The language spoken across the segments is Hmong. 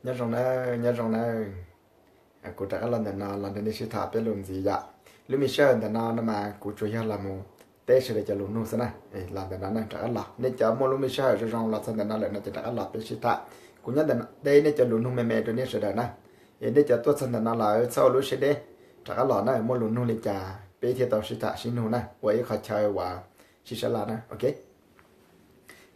Nyob zoo na, nyob zoo na. Kuv rov qab los ntawm no los nrog nej sib tham peb lus ntxiv yom. Lub me sij hawm ntawm no no mas kuv tsuas yog los mus teb sawv daws cov lus nug xwb na. Los ntawm no na, rov qab los, nej cov muaj lub me sij hawm zoo zoo los txog ntawm no lawm no ces rov qab los peb sib tham. Kuv nyob ntawm no teb nej cov lus nug me me rau nej sawv daws na. Es nej cov tuaj txog ntawm no lawm txhob ua lub siab deb, rov qab los na, muaj lus nug li cas peb thiaj tau sib tham sib nug na, ua ib qho chaw uas sib sab laj na, ok.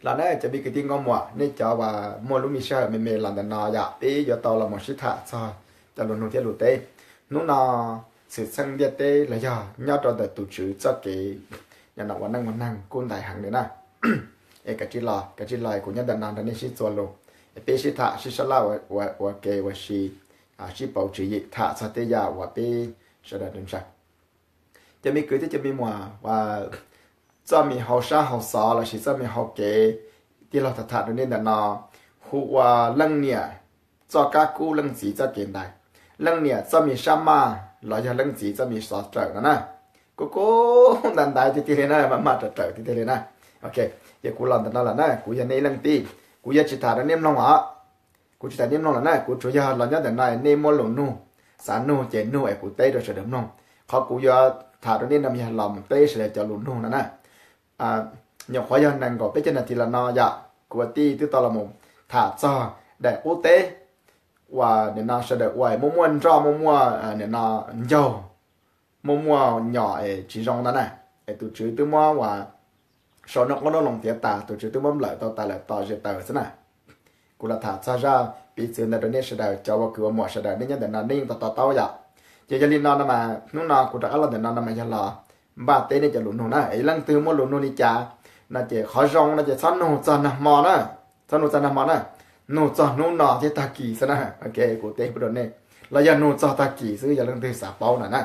Los na cov me kwv tij nkauj muam, nej cov uas muaj lub me sij hawm me me los ntawm no yom, peb yuav tau los mus sib tham txog cov lus nug thiab lus teb. Hnub no xwm txheej ntiaj teb los yog nyob rau ntawm tus Tswv txoj kev ua neej ua neeg kuj ntais heev li na. Es kav tsij los, kav tsij los, kuv nyob ntawm no nrog nej sib txuas lus, peb sib tham sib sab laj ua ke ua si, sib pauv tswv yim tham txog tej yam uas peb sawv daws ntshaw. Cov me kwv thiab cov me muam, txoj me hau sab hau xov lossis txoj me hau kev tij laug tham tham rau nej ntawm no hu ua leej niam txoj kab kub leej txiv txoj kev ntais, leej niam txoj me sab maj los yog leej txiv txoj me xov rawm no na. Kub kub ntaiv ntaiv tiag tiag li na, maj maj rawm rawm tiag tiag li na. Ok, ces kuv los ntawm no lawm na, kuv yog nej leej tij, kuv yuav tsis tham rau nej mloog os. Kuv tsis tham nej mloog lawm na, kuv tsuas yog los nyob ntawm no nej muaj lus nug, xav nug ces nug es kuv teb rau sawv daws mloog. Qhov kuv yuav tham rau nej no yog los mus teb sawv daws cov lus nug no na. Nyuam qhuav yog nees nkaum peb caug nas this los no yom, kuv ua tij twb tau los mus tham txog daim qub teb uas nim no sawv daws ua muaj muaj nroj, muaj muaj nim no ncaug, muaj muaj nyom es tsis zoo no na. Es tus Tswv twb muab uas sau noj qoob noj loo tiav tas, tus Tswv twb muab nplawm tau tas lawm, tos ze taws xwb na. Kuv los tham txog zaj piv txwv ntawd rau nej sawv daws cov ua kwv ua muam sawv daws, nej nyob ntawm no nej yeej tau to taub yom. Ces yog li no no mas hnub no kuv rov qab los ntawm no no mas yog los npaj teb nej cov lus nug na. Es leej twg muaj lus nug li cas no ces qhov zoo no ces txhob nug txog nag hmo na, txhob nug txog nag hmo na, nug txog hnub no thiab tag kis xwb na. Ok, kuv teb pub rau nej, los yog nug txog tag kis xwb yog leej twg xav paub no na.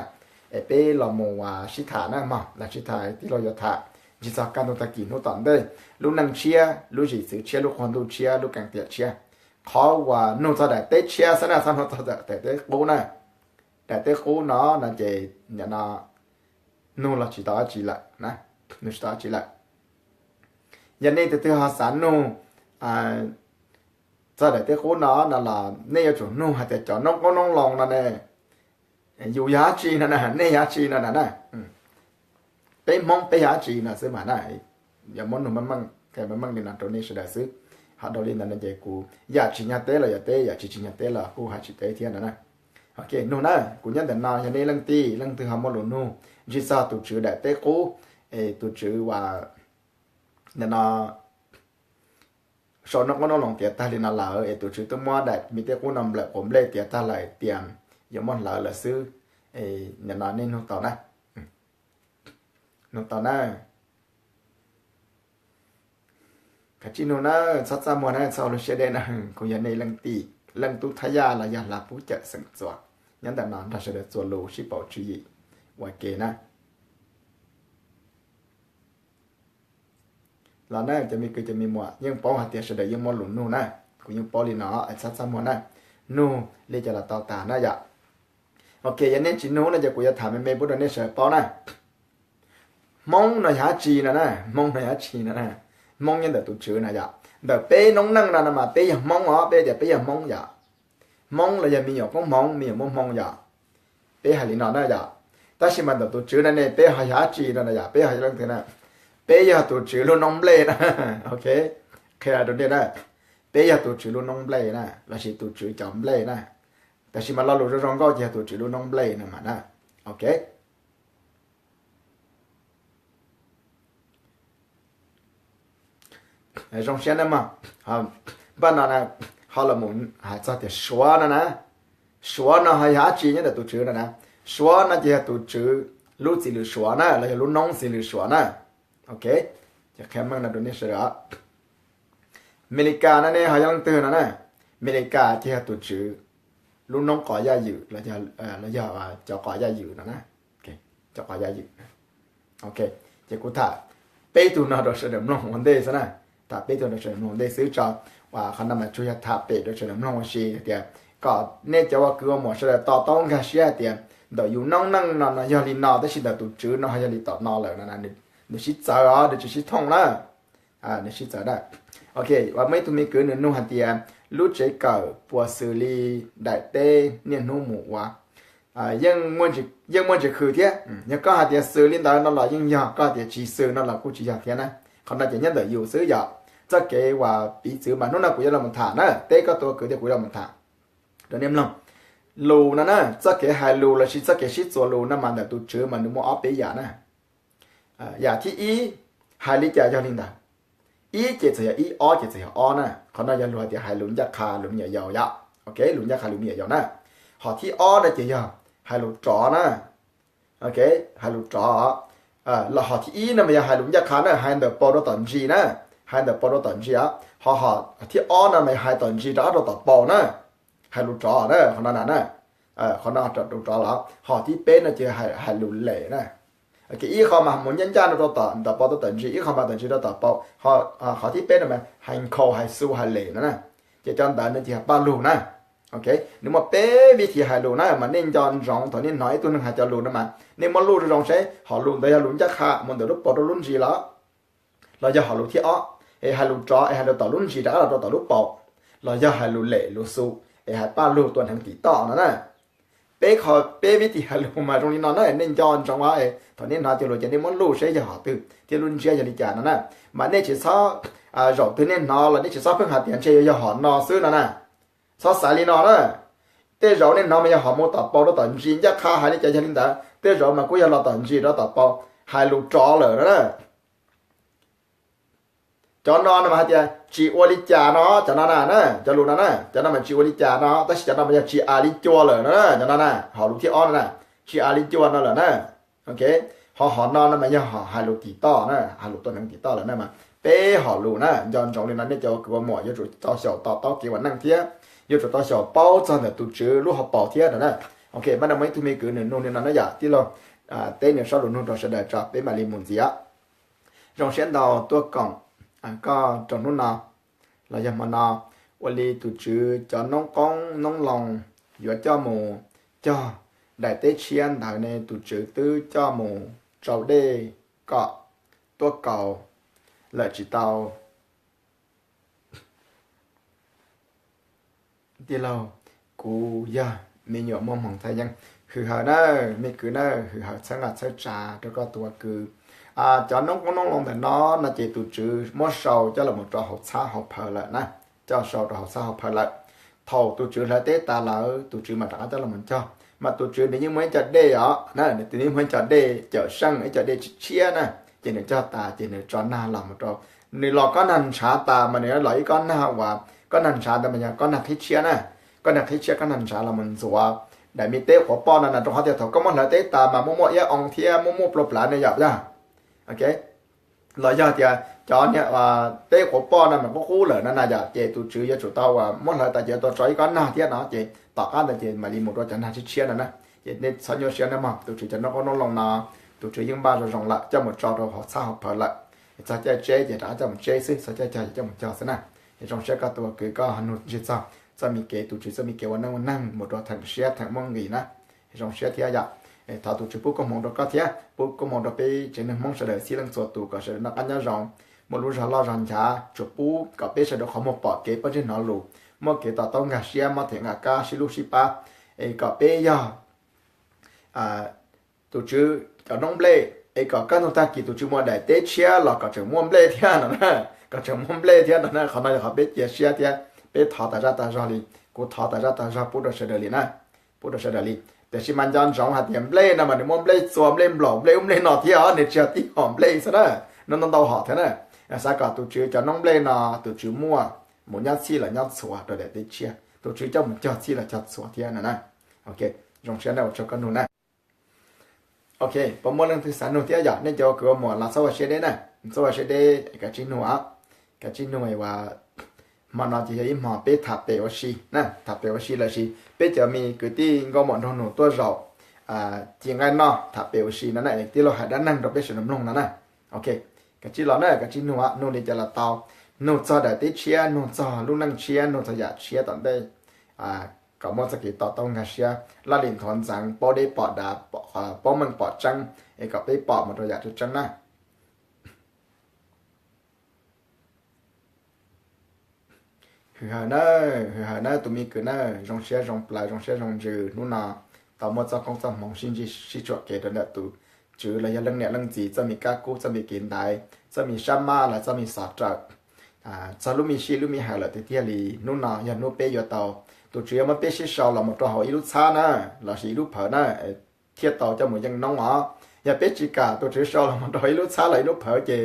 Es peb los mus sib tham na mog, los sib tham tij laug yuav tham ntsis txog kaj ntug tag kis hnub tom ntej, lub neej tshiab, lub zim txwv tshiab, lub qub ntuj tshiab, lub keeb tiam tshiab. Qhov uas nug txog daim teb tshiab xwb na, txhob nug txog daim teb qub na. Daim teb qub no no ces nim no nug los tsis tau dab tsi lawm, nug tsis tau dab tsi lawm. Yog nej tus twg ho xav nug txog daim teb qub no no los nej yuav tsum nug hais tias cov noob qoob noob loo no ne, yus yog dab tsi no na, nej yog dab tsi no na. Peb Hmoob peb yog dab tsi no xwb mas na. Yog muab nug meej meej li no rau nej sawv daws xwb. Ho dhau li ntawd no ces kuv yam tsis nyog teb los yuav teb, yam tsis tsis nyog teb los kuj hais tsis teb thiab no na. Ok, nug na, kuv nyob ntawm no yog nej leej tij, leej twg ho muaj lus nug ntsis txog tus Tswv daim teb qub, es tus Tswv uas nim no sau noj qoob noj loo tiav tag li no lawm, es tus Tswv twb muab daim me teb qub no nplawm quav nplej tiav tag lawm tias yuav muab hlawv lawm xwb. Nim no nej nug tau na, nug tau na. Kav tsij nug na, txhob txaj muag na, txhob ua lub siab deb na. Kuv yog nej leej tij, leej tub thaj yaj los yog hla pub cawm xeem txuas, nyob ntawm no nrog sawv daws txuas lus sib pauv tswv yim ua ke na. Los na cov me kwv cov me muam, yeej paub hais tias sawv daws yeej muaj lus nug na. Kuv yeej paub li no, txhob txaj muag na, nug li cas los tau tas na yom. Ok, yog nej tsis nug no ces kuv yuav tham me me pub rau nej sawv daws paub na. Hmoob no yog dab tsi no na, Hmoob no yog dab tsi no na. Hmoob nyob ntawm tus Tswv no yom, ntawm peb noob neej no no mas peb yog Hmoob os, peb tias peb yog Hmoob yom. Hmoob los yog me nyuam koob hmoov, me nyuam muaj hmoo yom. Peb hais li no na yom. Tab sis mas ntawm tus Tswv no ne peb ho yog dab tsi no na yom, peb ho yog leej twg na? Peb yog tus Tswv lub noob nplej na. Ok, qhia rau nej na, peb yog tus Tswv lub noob nplej na, lossis tus Tswv cov nplej na. Tab sis mas lo lus zoo zoo nkauj ces yog tus Tswv lub noob nplej no mas na. Ok. Zoo siab na mog. Npaj no na, ho los mus hais txog tias Suav no na. Suav no ho yog dab tsi nyob ntawm tus Tswv no na? Suav no ces yog tus Tswv lub txiv lws Suav na, los yog lub noob txiv lws Suav na. Ok, ces qhia meej no rau nej sawv daws. Amelikas no ne ho yog leej twg no na? Amelikas ces yog tus Tswv lub noob qos yaj ywm los yog cov qos yaj ywm no na. Cov qos yaj ywm. Ok, ces kuv tham peb tug no rau sawv daws mloog ua ntej xwb na. Tham peb tug rau sawv daws mloog ua ntej xwb tso. Qhov no mas tsuas yog tham pem rau sawv daws mloog ua si hais tias kom nej cov ua kwv ua muam sawv daws to taub nkag siab hais tias ntawm yus noob neej no no yog li no, tab sis ntawm tus Tswv no ho yog li tom no lawm no. Nws sib txawv os, nws tsis sib thooj na. Nws sib txawv na. Ok, uas muaj ib tug me kwv nws nug hais tias lub tsev kawm puas xws li daim teb niaj hnub mus ua, yeej muaj ntsis khwv thiab. Yog koj hais tias xws li ntawd no los yeej yog, koj hais tias tsis xws no los kuj tsis yog thiab na. Qhov no ces nyob ntawm yus xwb yom. Txoj kev uas piv txwv mas hnub no kuv yuav los tham na, teb koj tus kwv thiab kuv yuav los tham rau nej mloog. Lus no na, txoj kev hais lus lossis txoj kev sib txuas lus no mas ntawm tus tswv mas nws muaj ob peb yam na. Yam thib ib, hais li cas yog li ntawd. Ib ces txawm yog ib, ob ces txawm yog ob na. Qhov no yog lus hais tias hais lus ncaj qha lus me nyuam yaus yom. Ok, lus ncaj qha lus me nyuam yaus na. Hom thib ob no ces yog hais lus rov na. Ok, hais lus rov. Los hom thib ib no mas yog hais lus ncaj qha na, hais ntawm paus rau tom ntsis na, hais ntawm paus rau tom ntsis os. Ho hom thib ob no mas yog hais tom ntsis rov qab rau tom paus na, hais lus rov na, qhov no na. Qhov no lus rov los hom thib peb no ces hais lus lem na. Ib qho mas mus ncaj ncaj no rau tom paus rau tom ntsis, ib qho mas tom ntsis rau tom paus. Qhov thib peb no mas hais nkhaus hais xu hais lem no na. Ces cov ntawd no ces yog paj lug na. Ok, nws muaj peb vib thi hais lus na, mas nej nco ntsoov thaum nej hnov ib tug neeg hais cov lus no mas nej muab luj zoo zoo seb hom lus ntawd yog lus ncaj qha mus ntawm lub paus rau lub ntsis los, los yog hom lus thib ob es hais lus rov es hais lus tom lub ntsis rov qab los rau tom lub paus, los yog hais lus lem lus xu es hais paj lug tua hneev tim toj no na. Peb qho, peb vib thi hais lus mas zoo li no na, nej nco ntsoov os. Thaum nej hnov cov lus ces nej muab luj seb yog hom twg thiab lub ntsiab yog li cas no na. Mas nej tsis txhob, zaum twg nej hnov los nej tsis txhob pheej hais tias ntshe yuav yog hom no xwb no na. Txhob xav li no na. Tej zaum nej hnov mas yog hom mus tom paus rau tom ntsis ncaj qha hais li cas yog li ntawd, tej zaum mas kuj yog los tom ntsis rau tom paus, hais lus rov lawm no na. Cov no no mas hais tias tsis ua li cas no, cov no na, cov lus no na, cov no mas tsis ua li cas no, tab sis cov no mas yog tsis a li cua lawm no na, cov no na, hom lus thib ob no na, tsis a li cua no lawm na. Ok, ho hom no no mas yog hais lus tim toj na, hais lus tua hneev tim toj lawm na mas peb hom lus na, nco ntsoov li no nej cov kwv muam yuav tsum tau xyaum to taub kev ua neej thiab yuav tsum tau xyaum paub txog ntawm tus tswv lub hauv paus thiab no na. Ok, pab no muaj ib tug me kwv nws nug li no na yom, tij laug, teb nws sab lus nug rau sawv daws tso peb mam li mus ntxiv. Zoo siab ntau tuaj koom koj rau hnub no los yog hmo no. Ua li tus tswv cov noob qoob noob loo yuav coj mus cog daim teb tshiab ntawd ne, tus tswv twb coj mus tsau dej kom tuaj kaus lawm tsis tau? Tij laug, kuv yog me nyuam muaj hmoov txhaj yeeb. Hwm hawm na, me kwv na, hwm hawm txhawb nqa txhawb tsa rau koj tus kwv. Cov noob qoob noob loo ntawm no no ces tus tswv muab sau coj los rau hauv txhab hauv phaws lawm na, coj sau rau hauv txhab hauv phaws lawm. Thaum tus tswv hlawv teb tas lawm tus tswv mas rov qab coj los cog, mas tus tswv nws yeej muaj ib co dej os, nws yeej muaj ib co dej cawm seej, ib co dej tshiab na, ces nws cog tas ces nws tso nag los mus rau, nws los kob nag ntshav tas mas nws los ib kob nag uas kob nag ntshav ntawd mas yog kob nag qhib tshiab na, kob nag qhib tshiab kob nag ntshav los mus ntxuav daim me teb quav poj no na, rau qhov tias thaum koj muab hlawv teb tas mas muaj muaj iab oo thiab muaj muaj plua plav ne yom. Los yog tias cov niag teb quav poj no mas qub qub lawm no na yom, ces tus tswv yuav tsum tau uas muab hlawv tas ces yuav tau tso ib kob nag thiab no, ces tom qab ntawd ces mam li mus rau cov nag tshiab tshiab no na. Ces nej txhob nyuaj siab nawb mog, tus tswv cov noob qoob noob loo no tus tswv yeej npaj zoo zoo lawm coj mus tso rau hauv txhab hauv phaws lawm. Txog caij tseb ces rov qab coj mus tseb xwb, txog caij cog ces coj mus cog xwb na. Zoo siab koj tus kwv koj nug ntsig txog txoj me kev, tus tswv txoj me kev ua neej ua neeg mus rau theem siab theem muaj nqis na. Zoo siab thiab yom. Thov tus tswv pub koob hmoov rau koj thiab pub koob hmoov rau peb tsev neeg Hmoob sawv daws txhua leej txhua tus kom sawv daws noj qab nyob zoo, muaj lub zog loj zog nchav, tsuas pub kom peb sawv daws qhov muag pom kev, pom ntsej hnov lus, muaj kev to taub nkag siab, muab them nkag kab, sib hlub sib pab, es kom peb yog tus tswv cov noob nplej, es kom kaj ntug tag kis tus tswv mus daim teb tshiab los kom tseem muaj nplej thiab no na, kom tseem muaj nplej thiab no na. Qhov no yog qhov peb cia siab thiab peb thov tas zaj tas zog li, kuv thov tas zaj tas zog pub rau sawv daws li na, pub rau sawv daws li. Tiam sis mas nco ntsoov hais tias nplej no mas nws muaj nplej txua, nplej nplaum, nplej ub nplej no thiab, nws tsis yog tib hom nplej xwb na, nws ntau ntau hom thiab na. Xav kom tus tswv cov noob nplej no tus tswv muaj mus nyob txhij los nyob txhua rau daim teb tshiab, tus tswv coj mus cog txhij los cog txhua thiab no na. Ok, zoo siab na ua tsaug koj nug na. Ok, puas muaj leej twg xav nug thiab yom? Nej cov kwv muam los txhob ua siab deb na, txhob ua siab deb, kav tsij nug, kav tsij nug. Hmo no ces yog ib hmo peb tham pem ua si na, tham pem ua si lossis peb cov me kwv tij nkauj muam nraug nus tuaj zaum ci nqaij noj tham pem ua si no na, tij laug hais dab neeg rau peb sawv daws mloog no na. Ok, kav tsij los na, kav tsij nug, nug li cas los tau, nug txog daim teb tshiab, nug txog lub neej tshiab, nug txog yam tshiab tom ntej, kom muaj txoj kev to taub nkag siab, laj lim nthuav ntxeev, paub deb pom dav, paub meej pom tseeb, es kom peb pom mus rau yam tseeb tseeb na. Hwm hawm na, hwm hawm na tus me kwv na, zoo siab zoo plaws zoo siab zoo ntsws hnub no tau muaj txoj koob txoj hmoov sib ntsib sib tshuam kev rau ntawm tus tswv los yog leej niam leej txiv txoj me kab kub txoj me kev ntaiv txoj me sab mab los txoj me xov rawm txog lub me sij lub me hawm lawm tiag tiag li. Hnub no yog hnub peb yuav tau, tus tswv yuav muab peb sib sau los mus rau hauv ib lub txhab na, lossis ib lub phawv na, thiaj tau coj mus yeej noob os. Yog peb tsis kam tus tswv sau los mus rau hauv ib lub txhab los ib lub phawv ces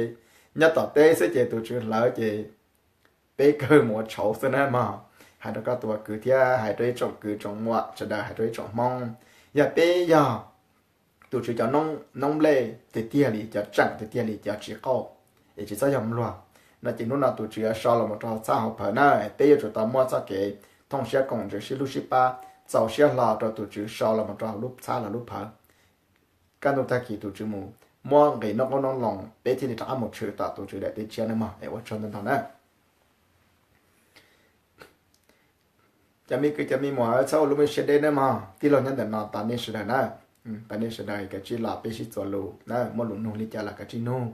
nyob tom teb xwb ces tus tswv hlawv ces peb kawg mus ua tshauv xwb na mog. Hais rau koj tus kwv thiab hais rau ib tsoom kwv tsoom muam sawv daws, hais rau ib tsoom Hmoob, yog peb yog tus tswv cov noob nplej tiag tiag li, cov tseem tiag tiag li, cov tsis qauj, es tsis txhob yog npluag no ces hnub no tus tswv yuav sau los mus rau hauv txhab hauv phawv na, peb yuav tsum tau muaj txoj kev thooj siab koom ntsws sib hlub sib pab, txaus siab hlo rau tus tswv sau los mus rau hauv lub txhab los lub phawv. Kaj ntug tag kis tus tswv mus muab nqis noob qoob noob loo, peb thiaj li rov qab mus tshwm tom tus tswv daim teb tshiab na mog. Es ua tsaug ntau ntau na. Cov me kwv cov me muam, txhob ua lub me siab deb na mog. Tij laug nyob ntawm no tos nej sawv daws na, tos nej sawv daws kav tsij los peb sib txuas lus na, muaj lus nug li cas los kav tsij nug.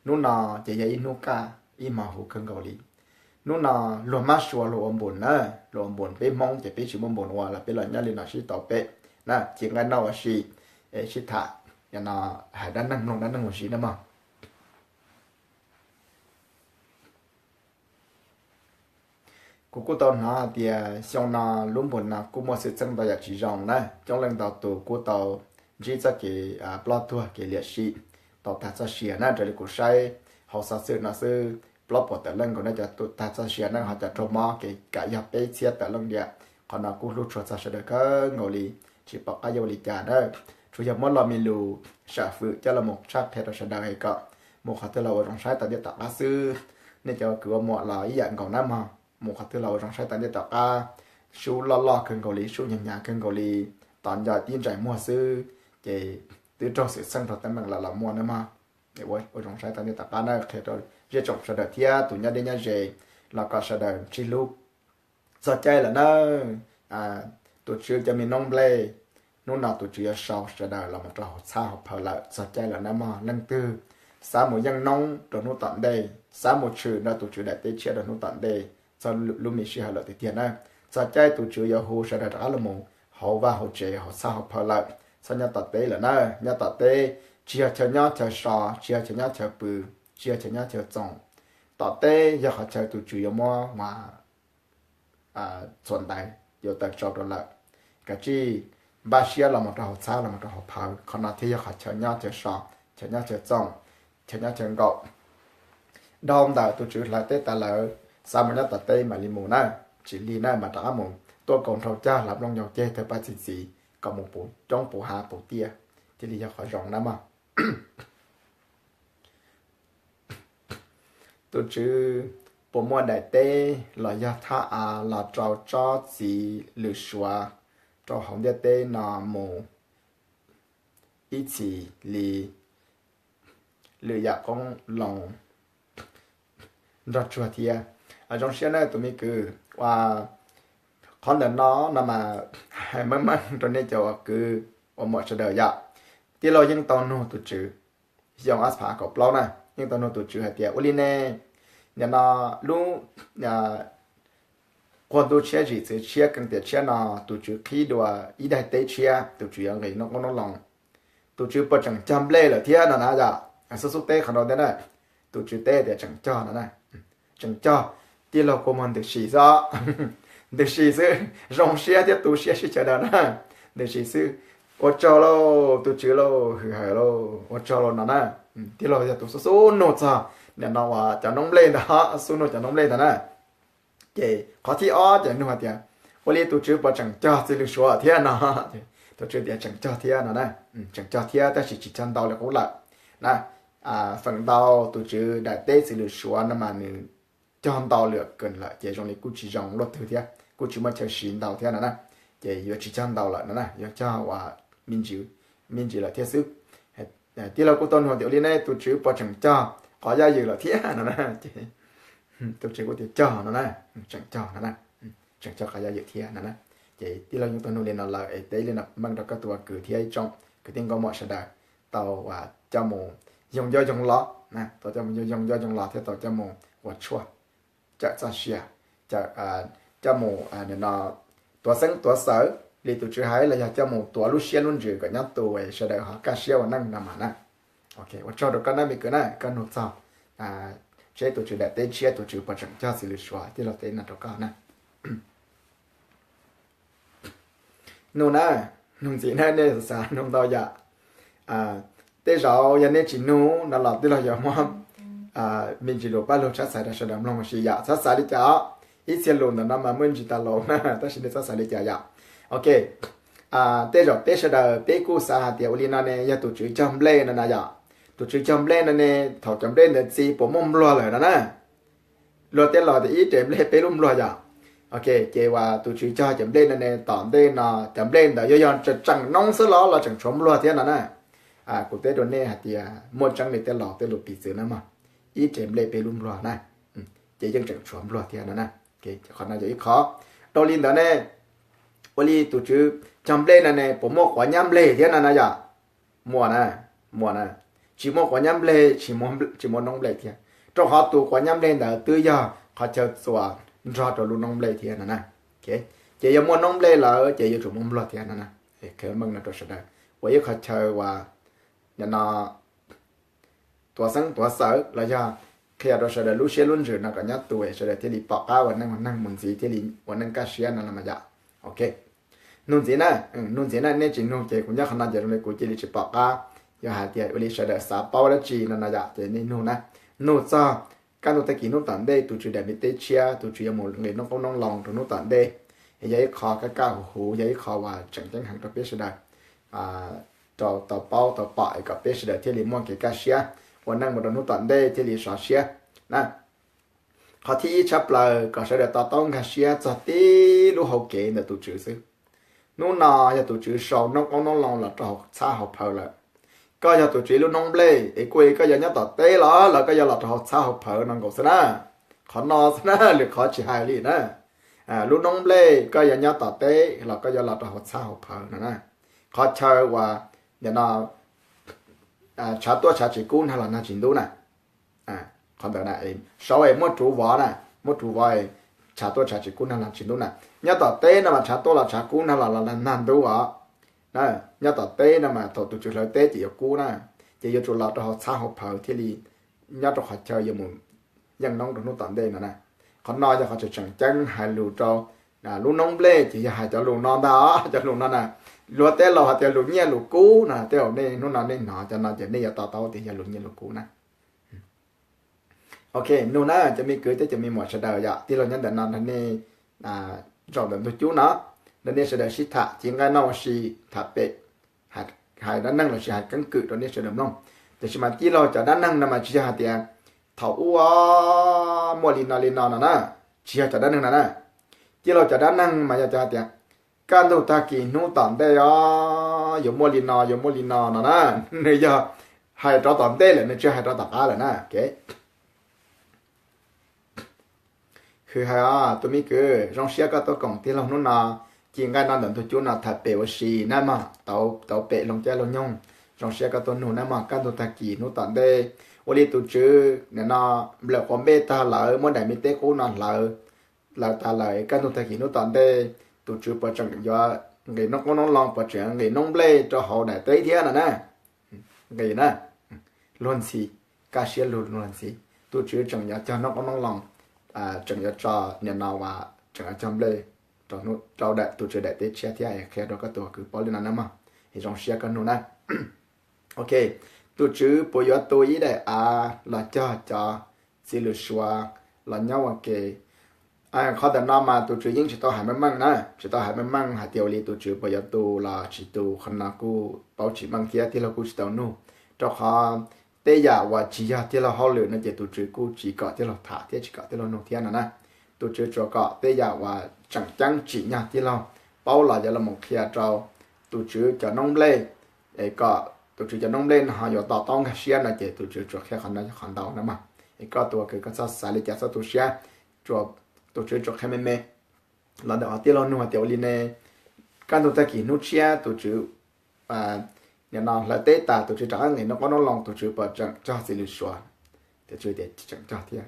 Hnub no ces yog ib hnub kaj ib hmo huv kawg nkaus li. Hnub no luag mab sua luag ua npus na, luag ua npus, peb Hmoob ces peb tsis muaj npus ua los peb los nyob li no sib tau peb na, cev nqaij noj ua si, es sib tham, no hais dab neeg mloog dab neeg ua si na mog. Kuv kuj tau hnov hais tias xyoo no lub npus no kuj muaj xwm txheej ntau yam tsis zoo na, coob leej ntau tus kuj tau ntsib txoj kev ploj tuag kev liam sim, tau tag txoj sia na. Raws li kuv saib hauv xov xwm no xwb, plaub puas tawm leej nkaus na cov tag txoj sia na, ho cov raug mob kev kam yog peb txhiab tawm leej diam. Qhov no kuj hlub tshua txog sawv daws kawg nkaus li, tsis pom qab yuav ua li cas na. Tsuas yog muab lo me lus sam fwm coj los mus tshaj qhia rau sawv daws hais kom mus qhov twg los ua zoo saib tom ntej tom qab xwb. Nej cov kwv ua muam los ib yam nkaus na mog, mus qhov twg los ua zoo saib tom ntej tom qab. Sub loj loj kawg nkaus li, sub hnyav hnyav kawg nkaus li, tos nco tib ntsais muag xwb ces twb raug xwm txheej rau teeb meem lawm los muaj na mog. Ua zoo saib tom ntej tom qab na, qhia rau zej tsoom sawv daws thiab tus nyob deb nyob ze los kom sawv daws sib hlub. Txog caij lawm na, tus tswv cov me noob nplej, hnub no tus tswv yuav sau sawv daws los mus rau hauv txhab hauv phawv lawm. Txog caij lawm na mog, leej twg xav mus yeej noob rau hnub tom ntej, xav mus tshwm nrog tus tswv daim teb tshiab rau hnub tom ntej, txog lub me sij hawm lawm tiag tiag na. Txog caij tus tswv yuav hu sawv daws rov qab los mus hauv vaj hauv tsev hauv txhab hauv phawv lawm. Txhob nyob tom teb lawm na, nyob tom teb tsis yog chaw nyob chaw so, tsis yog chaw nyob chaw pw, tsis yog chaw nyob chaw txoos. Tom teb yog qhov chaw tus tswv yuav muab ua txhuam ntaiv yuav taws tsau rau lawm. Kav tsij npaj siab los mus rau hauv txhab los mus rau hauv phawv, qhov no thiaj yog qhov chaw nyob chaw so, chaw nyob chaw txoos, chaw nyob chaw nkaum. Dhau ntawm tus tswv hlawv teb tas lawm, xav mus nyob tom teb mam li mus na, tsis li na mas rov qab mus tuaj kaus nrhau cag hlav nplooj nyoos ceg thawj paj txi txiv kom mus puv coob puv hav puv tiaj thiaj li yog qhov zoo na mog. Tus tswv puas muaj daim teb los yog thaj av los rau tsob txiv lwm suav rau hauv ntiaj teb no mus ib txhis li lwm yam qoob loo nrog tsuag thiab? Zoo siab na tus me kwv, ua qhov ntawm no no mas hais meej meej rau nej cov ua kwv ua muam sawv daws yom. Tij laug yeej tau nug tus tswv, xyoo ob phav kaum plaub na, yeej tau nug tus tswv hais tias ua li ne, nim no lub quag ntuj tshiab zim txwv tshiab keeb tiam tshiab no tus tswv qhib dua ib daim teb tshiab, tus tswv yuav nqis noob qoob noob loo, tus tswv puas tseem cog nplej lawm thiab no na yom? Xub xub teb qhov no ntej na, tus tswv teb tias tseem cog no na, tseem cog. Tij laug kua muag ntws si xwb, ntws si xwb, zoo siab thiab tu siab sib chaw daws na, ntws si xwb. Ua tsaug lauj tus tswv lauj, hwm hawm lauj, ua tsaug lauj no na. Tij laug yog tus xub xub nug txog nim no uas cov noob nplej ntawd, xub nug cov noob nplej ntawd na. Ces qhov thib ob ces nug hais tias ua li tus tswv puas tseem cog txiv lws suav thiab no? Tus tswv tias tseem cog thiab no na, tseem cog thiab tab sis tsis cog ntau li qub lawm na. Feem ntau tus tswv daim teb txiv lws suav no mas nws cog ntau lwm kawm lawm ces zoo li kuj tsis zoo luaj twg thiab kuj tsis muaj chaw siv ntau thiab no na. Ces yuav tsis cog ntau lawm no na, yuav cog ua me ntsis lawm thiab xwb. Tij laug kuj tau nug tias ua li ne tus tswv puas tseem cog qhov yaj ywm lawm thiab no na? Tus tswv kuj tias cog no na, tseem cog no na, tseem cog qhov yaj ywm thiab no na. Ces tij laug yeej tau nug li no lawm es teb li no meej rau koj tus ua kwv thiab ib tsoom kwv tij nkauj muam sawv daws tau coj mus yoog nco yoog los, tau coj mus yoog nco yoog los thiab tau coj mus ua tshuaj cawm txoj sia coj mus no tuav xeeb tuav xawm li tus Tswv hais los yog coj mus tuav lub siab lub ntsws kom nyob tu sawv daws ho kaj siab ua neej no mas na. Ua tsaug rau koj na me kwv na, koj nug txog seb tus Tswv daim teb tshiab tus Tswv puas tseem cog txiv lws suav tij laug teb no rau koj na. Nug na, nug ntxiv na, nej xav nug ntau yam. Tej zaum yog nej tsis nug no los tij laug yuav muab me ntsis lus paj lug tshab xaiv rau sawv daws mloog ua si yom. Tshab xaiv li cas, ib txhia lus ntawm no mas muaj ntsis tas laus na, tab sis nej tshab xaiv li cas yom. Ok, tej zaum peb sawv daws peb kuj xav hais tias ua li no ne, yog tus Tswv cog nplej no na yom. Tus Tswv cog nplej no ne, thaum cov nplej ntawd txi puas muaj npluag lawm no na? Luag tej laus tias ib rev nplej peb lub npluag yom. Ok, ces uas tus Tswv cog cov nplej no ne, tom ntej no cov nplej ntawd yuav yog tseem noob xwb los los tseem tshuav npluag thiab no na? Kuv teb rau nej hais tias muaj tseeb li tej laus tej lus piv txwv na mog, ib rev nplej peb lub npluag na, ces yeej tseem tshuav npluag thiab no na. Qhov no yog ib qho. Dhau li ntawd ne, ua li tus Tswv cog nplej no ne puas muaj quav nyab nplej thiab no na yom? Muaj na, muaj na. Tsis muaj quav nyab nplej, tsis muaj noob nplej thiab, rau qhov tus quav nyab nplej ntawd twb yog qhov chaw txuas nrog rau lub noob nplej thiab no na. Ces yog muaj noob nplej lawm ces yuav tsum muaj npluag thiab no na. Qhia meej no rau sawv daws ua ib qho chaw uas no tuav xeeb tuav xawm los yog qhia rau sawv daws lub siab lub ntsws no kom nyob tu sawv daws thiaj li pom qab ua neej ua neeg mus ntxiv thiaj li ua neej kaj siab no los mas yom. Ok, nug ntxiv na, nug ntxiv na, nej tsis nug ces kuv nyob qhov no ces zoo li kuv cia li tsis pom qab. Yog hais tias ua li sawv daws xav paub dab tsi no no yom ces nej nug na. Nug txog kaj ntug tag kis hnub tom ntej tus Tswv daim me teb tshiab, tus Tswv yuav mus nqis noob qoob noob loo rau hnub tom ntej, yog ib qho kaj kaj huv huv, yog ib qho uas tseem ceeb heev rau peb sawv daws rau tau paub tau pom es kom peb sawv daws thiaj li muaj kev kaj siab ua neej mus rau hnub tom ntej thiaj li sov siab na. Qhov thib ib tshaj plaws kom sawv daws to taub nkag siab txog tib lub hau kev ntawm tus Tswv xwb. Hnub no yog tus Tswv sau noob qoob noob loo los rau hauv txhab hauv phawv lawm. Koj yog tus Tswv lub noob nplej es kuj koj yuav nyob tom teb los los koj yuav los rau hauv txhab hauv phawv no nkaus xwb na. Qhov no xwb na, lwm qhov tsis hais li na. Lub noob nplej koj yuav nyob tom teb los koj yuav los rau hauv txhab hauv phawv no na. Qhov chaw uas nim no tshav tuaj tshav tsis kub nag los nag tsis ntub na. Qhov ntawd na, saud es muaj ruv vov na, muaj ruv vov, tshav tuaj tshav tsis kub nag los tsis ntub na. Nyob tom teb no mas tshav tuaj los tshav kub nag los los nag ntub os. Nyob tom teb no mas thaum tus Tswv hlawv teb ces yuav kub na, ces yuav tsum los rau hauv txhab hauv phawv thiaj li nyob rau qhov chaw yuav mus yeej noob rau hnub tom ntej no na. Qhov no yog qhov tseem tseem ceeb hais lus rau lub noob nplej ces yog hais cov lus no ntag, cov lus no na. Luag tej laus hais tias lus nyiaj lus kub no, tej zaum nej hnub no nej hnov cov no ces nej yuav to taub tias yog lus nyiaj lus kub na. Ok, nug na cov me kwv thiab cov me muam sawv daws yom, tij laug nyob ntawm no nrog nej zaum ntawm ntug cub no, nrog nej sawv daws sib tham cev nqaij noj ua si, tham pem, hais dab neeg los sis hais keeb kwm rau nej sawv daws mloog. Tiam sis mas tij laug cov dab neeg no mas tsis yog hais tias thaum ub muaj li no li no no na, tsis yog cov dab neeg no na. Tij laug cov dab neeg mas yog cov hais tias kaj ntug tag kis hnub tom ntej os yuav muaj li no yuav muaj li no no na, nws yog hais rov tom ntej lawm, nws tsis hais rov tom qab lawm na. Hwm hais os tus me kwv, zoo siab koj tuaj koom tij laug hnub no, ci nqaij no ntawm ntug cub no tham pem ua si na mog, tau pem loog caij loog nyoog. Zoo siab koj tuaj nug na mog, kaj ntug tag kis hnub tom ntej, ua li tus Tswv nim no nplawm quav npej tag lawm, muab daim me teb qub no hlawv lawm tas lawm, kaj ntug tag kis hnub tom ntej tus Tswv puas tseem yuav nqis noob qoob noob loo, puas tseem yuav nqis noob nplej rau hauv daim teb thiab no na. Nqis na, luag ntxhi, kaj siab lug luag ntxhi. Tus Tswv tseem yuav cog noob qoob noob loo, tseem yuav tso nim no uas tseem yuav cog nplej rau tus Tswv daim teb tshiab thiab, qhia rau koj tus kwv paub li no na mog. Es zoo siab koj nug na. Ok, tus Tswv puas yuav tu ib daim av los cog cov txiv lws suav los nyob ua ke? Qhov ntawm no mas tus Tswv yeej tsis tau hais meej meej na, tsis tau hais meej meej hais tias ua li tus Tswv puas yuav tu los tsis tu, qhov no kuj paub tsis meej thiab tij laug kuj tsis tau nug, rau qhov tej yam uas tsis yog tij laug hauj lwm no ces tus Tswv kuj tsis kom tij laug tham thiab tsis kom tij laug nug thiab no na. Tus Tswv tsuas kom tej yam uas tseem ceeb tsim nyog tij laug paub los yuav los mus qhia rau tus Tswv cov noob nplej, es kom tus Tswv cov noob nplej no ho yuav to taub nkag siab no ces tus Tswv tsuas qhia qhov no yog qhov ntau na mog. Es koj tus kwv koj txhob xav li cas txhob tu siab, tus Tswv tsuas qhia me me. Los ntawm qhov tij laug nug tias ua li ne, kaj ntug tag kis hnub tshiab tus Tswv nim no hlawv teb tas tus Tswv rov qab nqis noob qoob noob loo tus Tswv puas tseem cog txiv lws suav? Tus Tswv tias tseem cog thiab.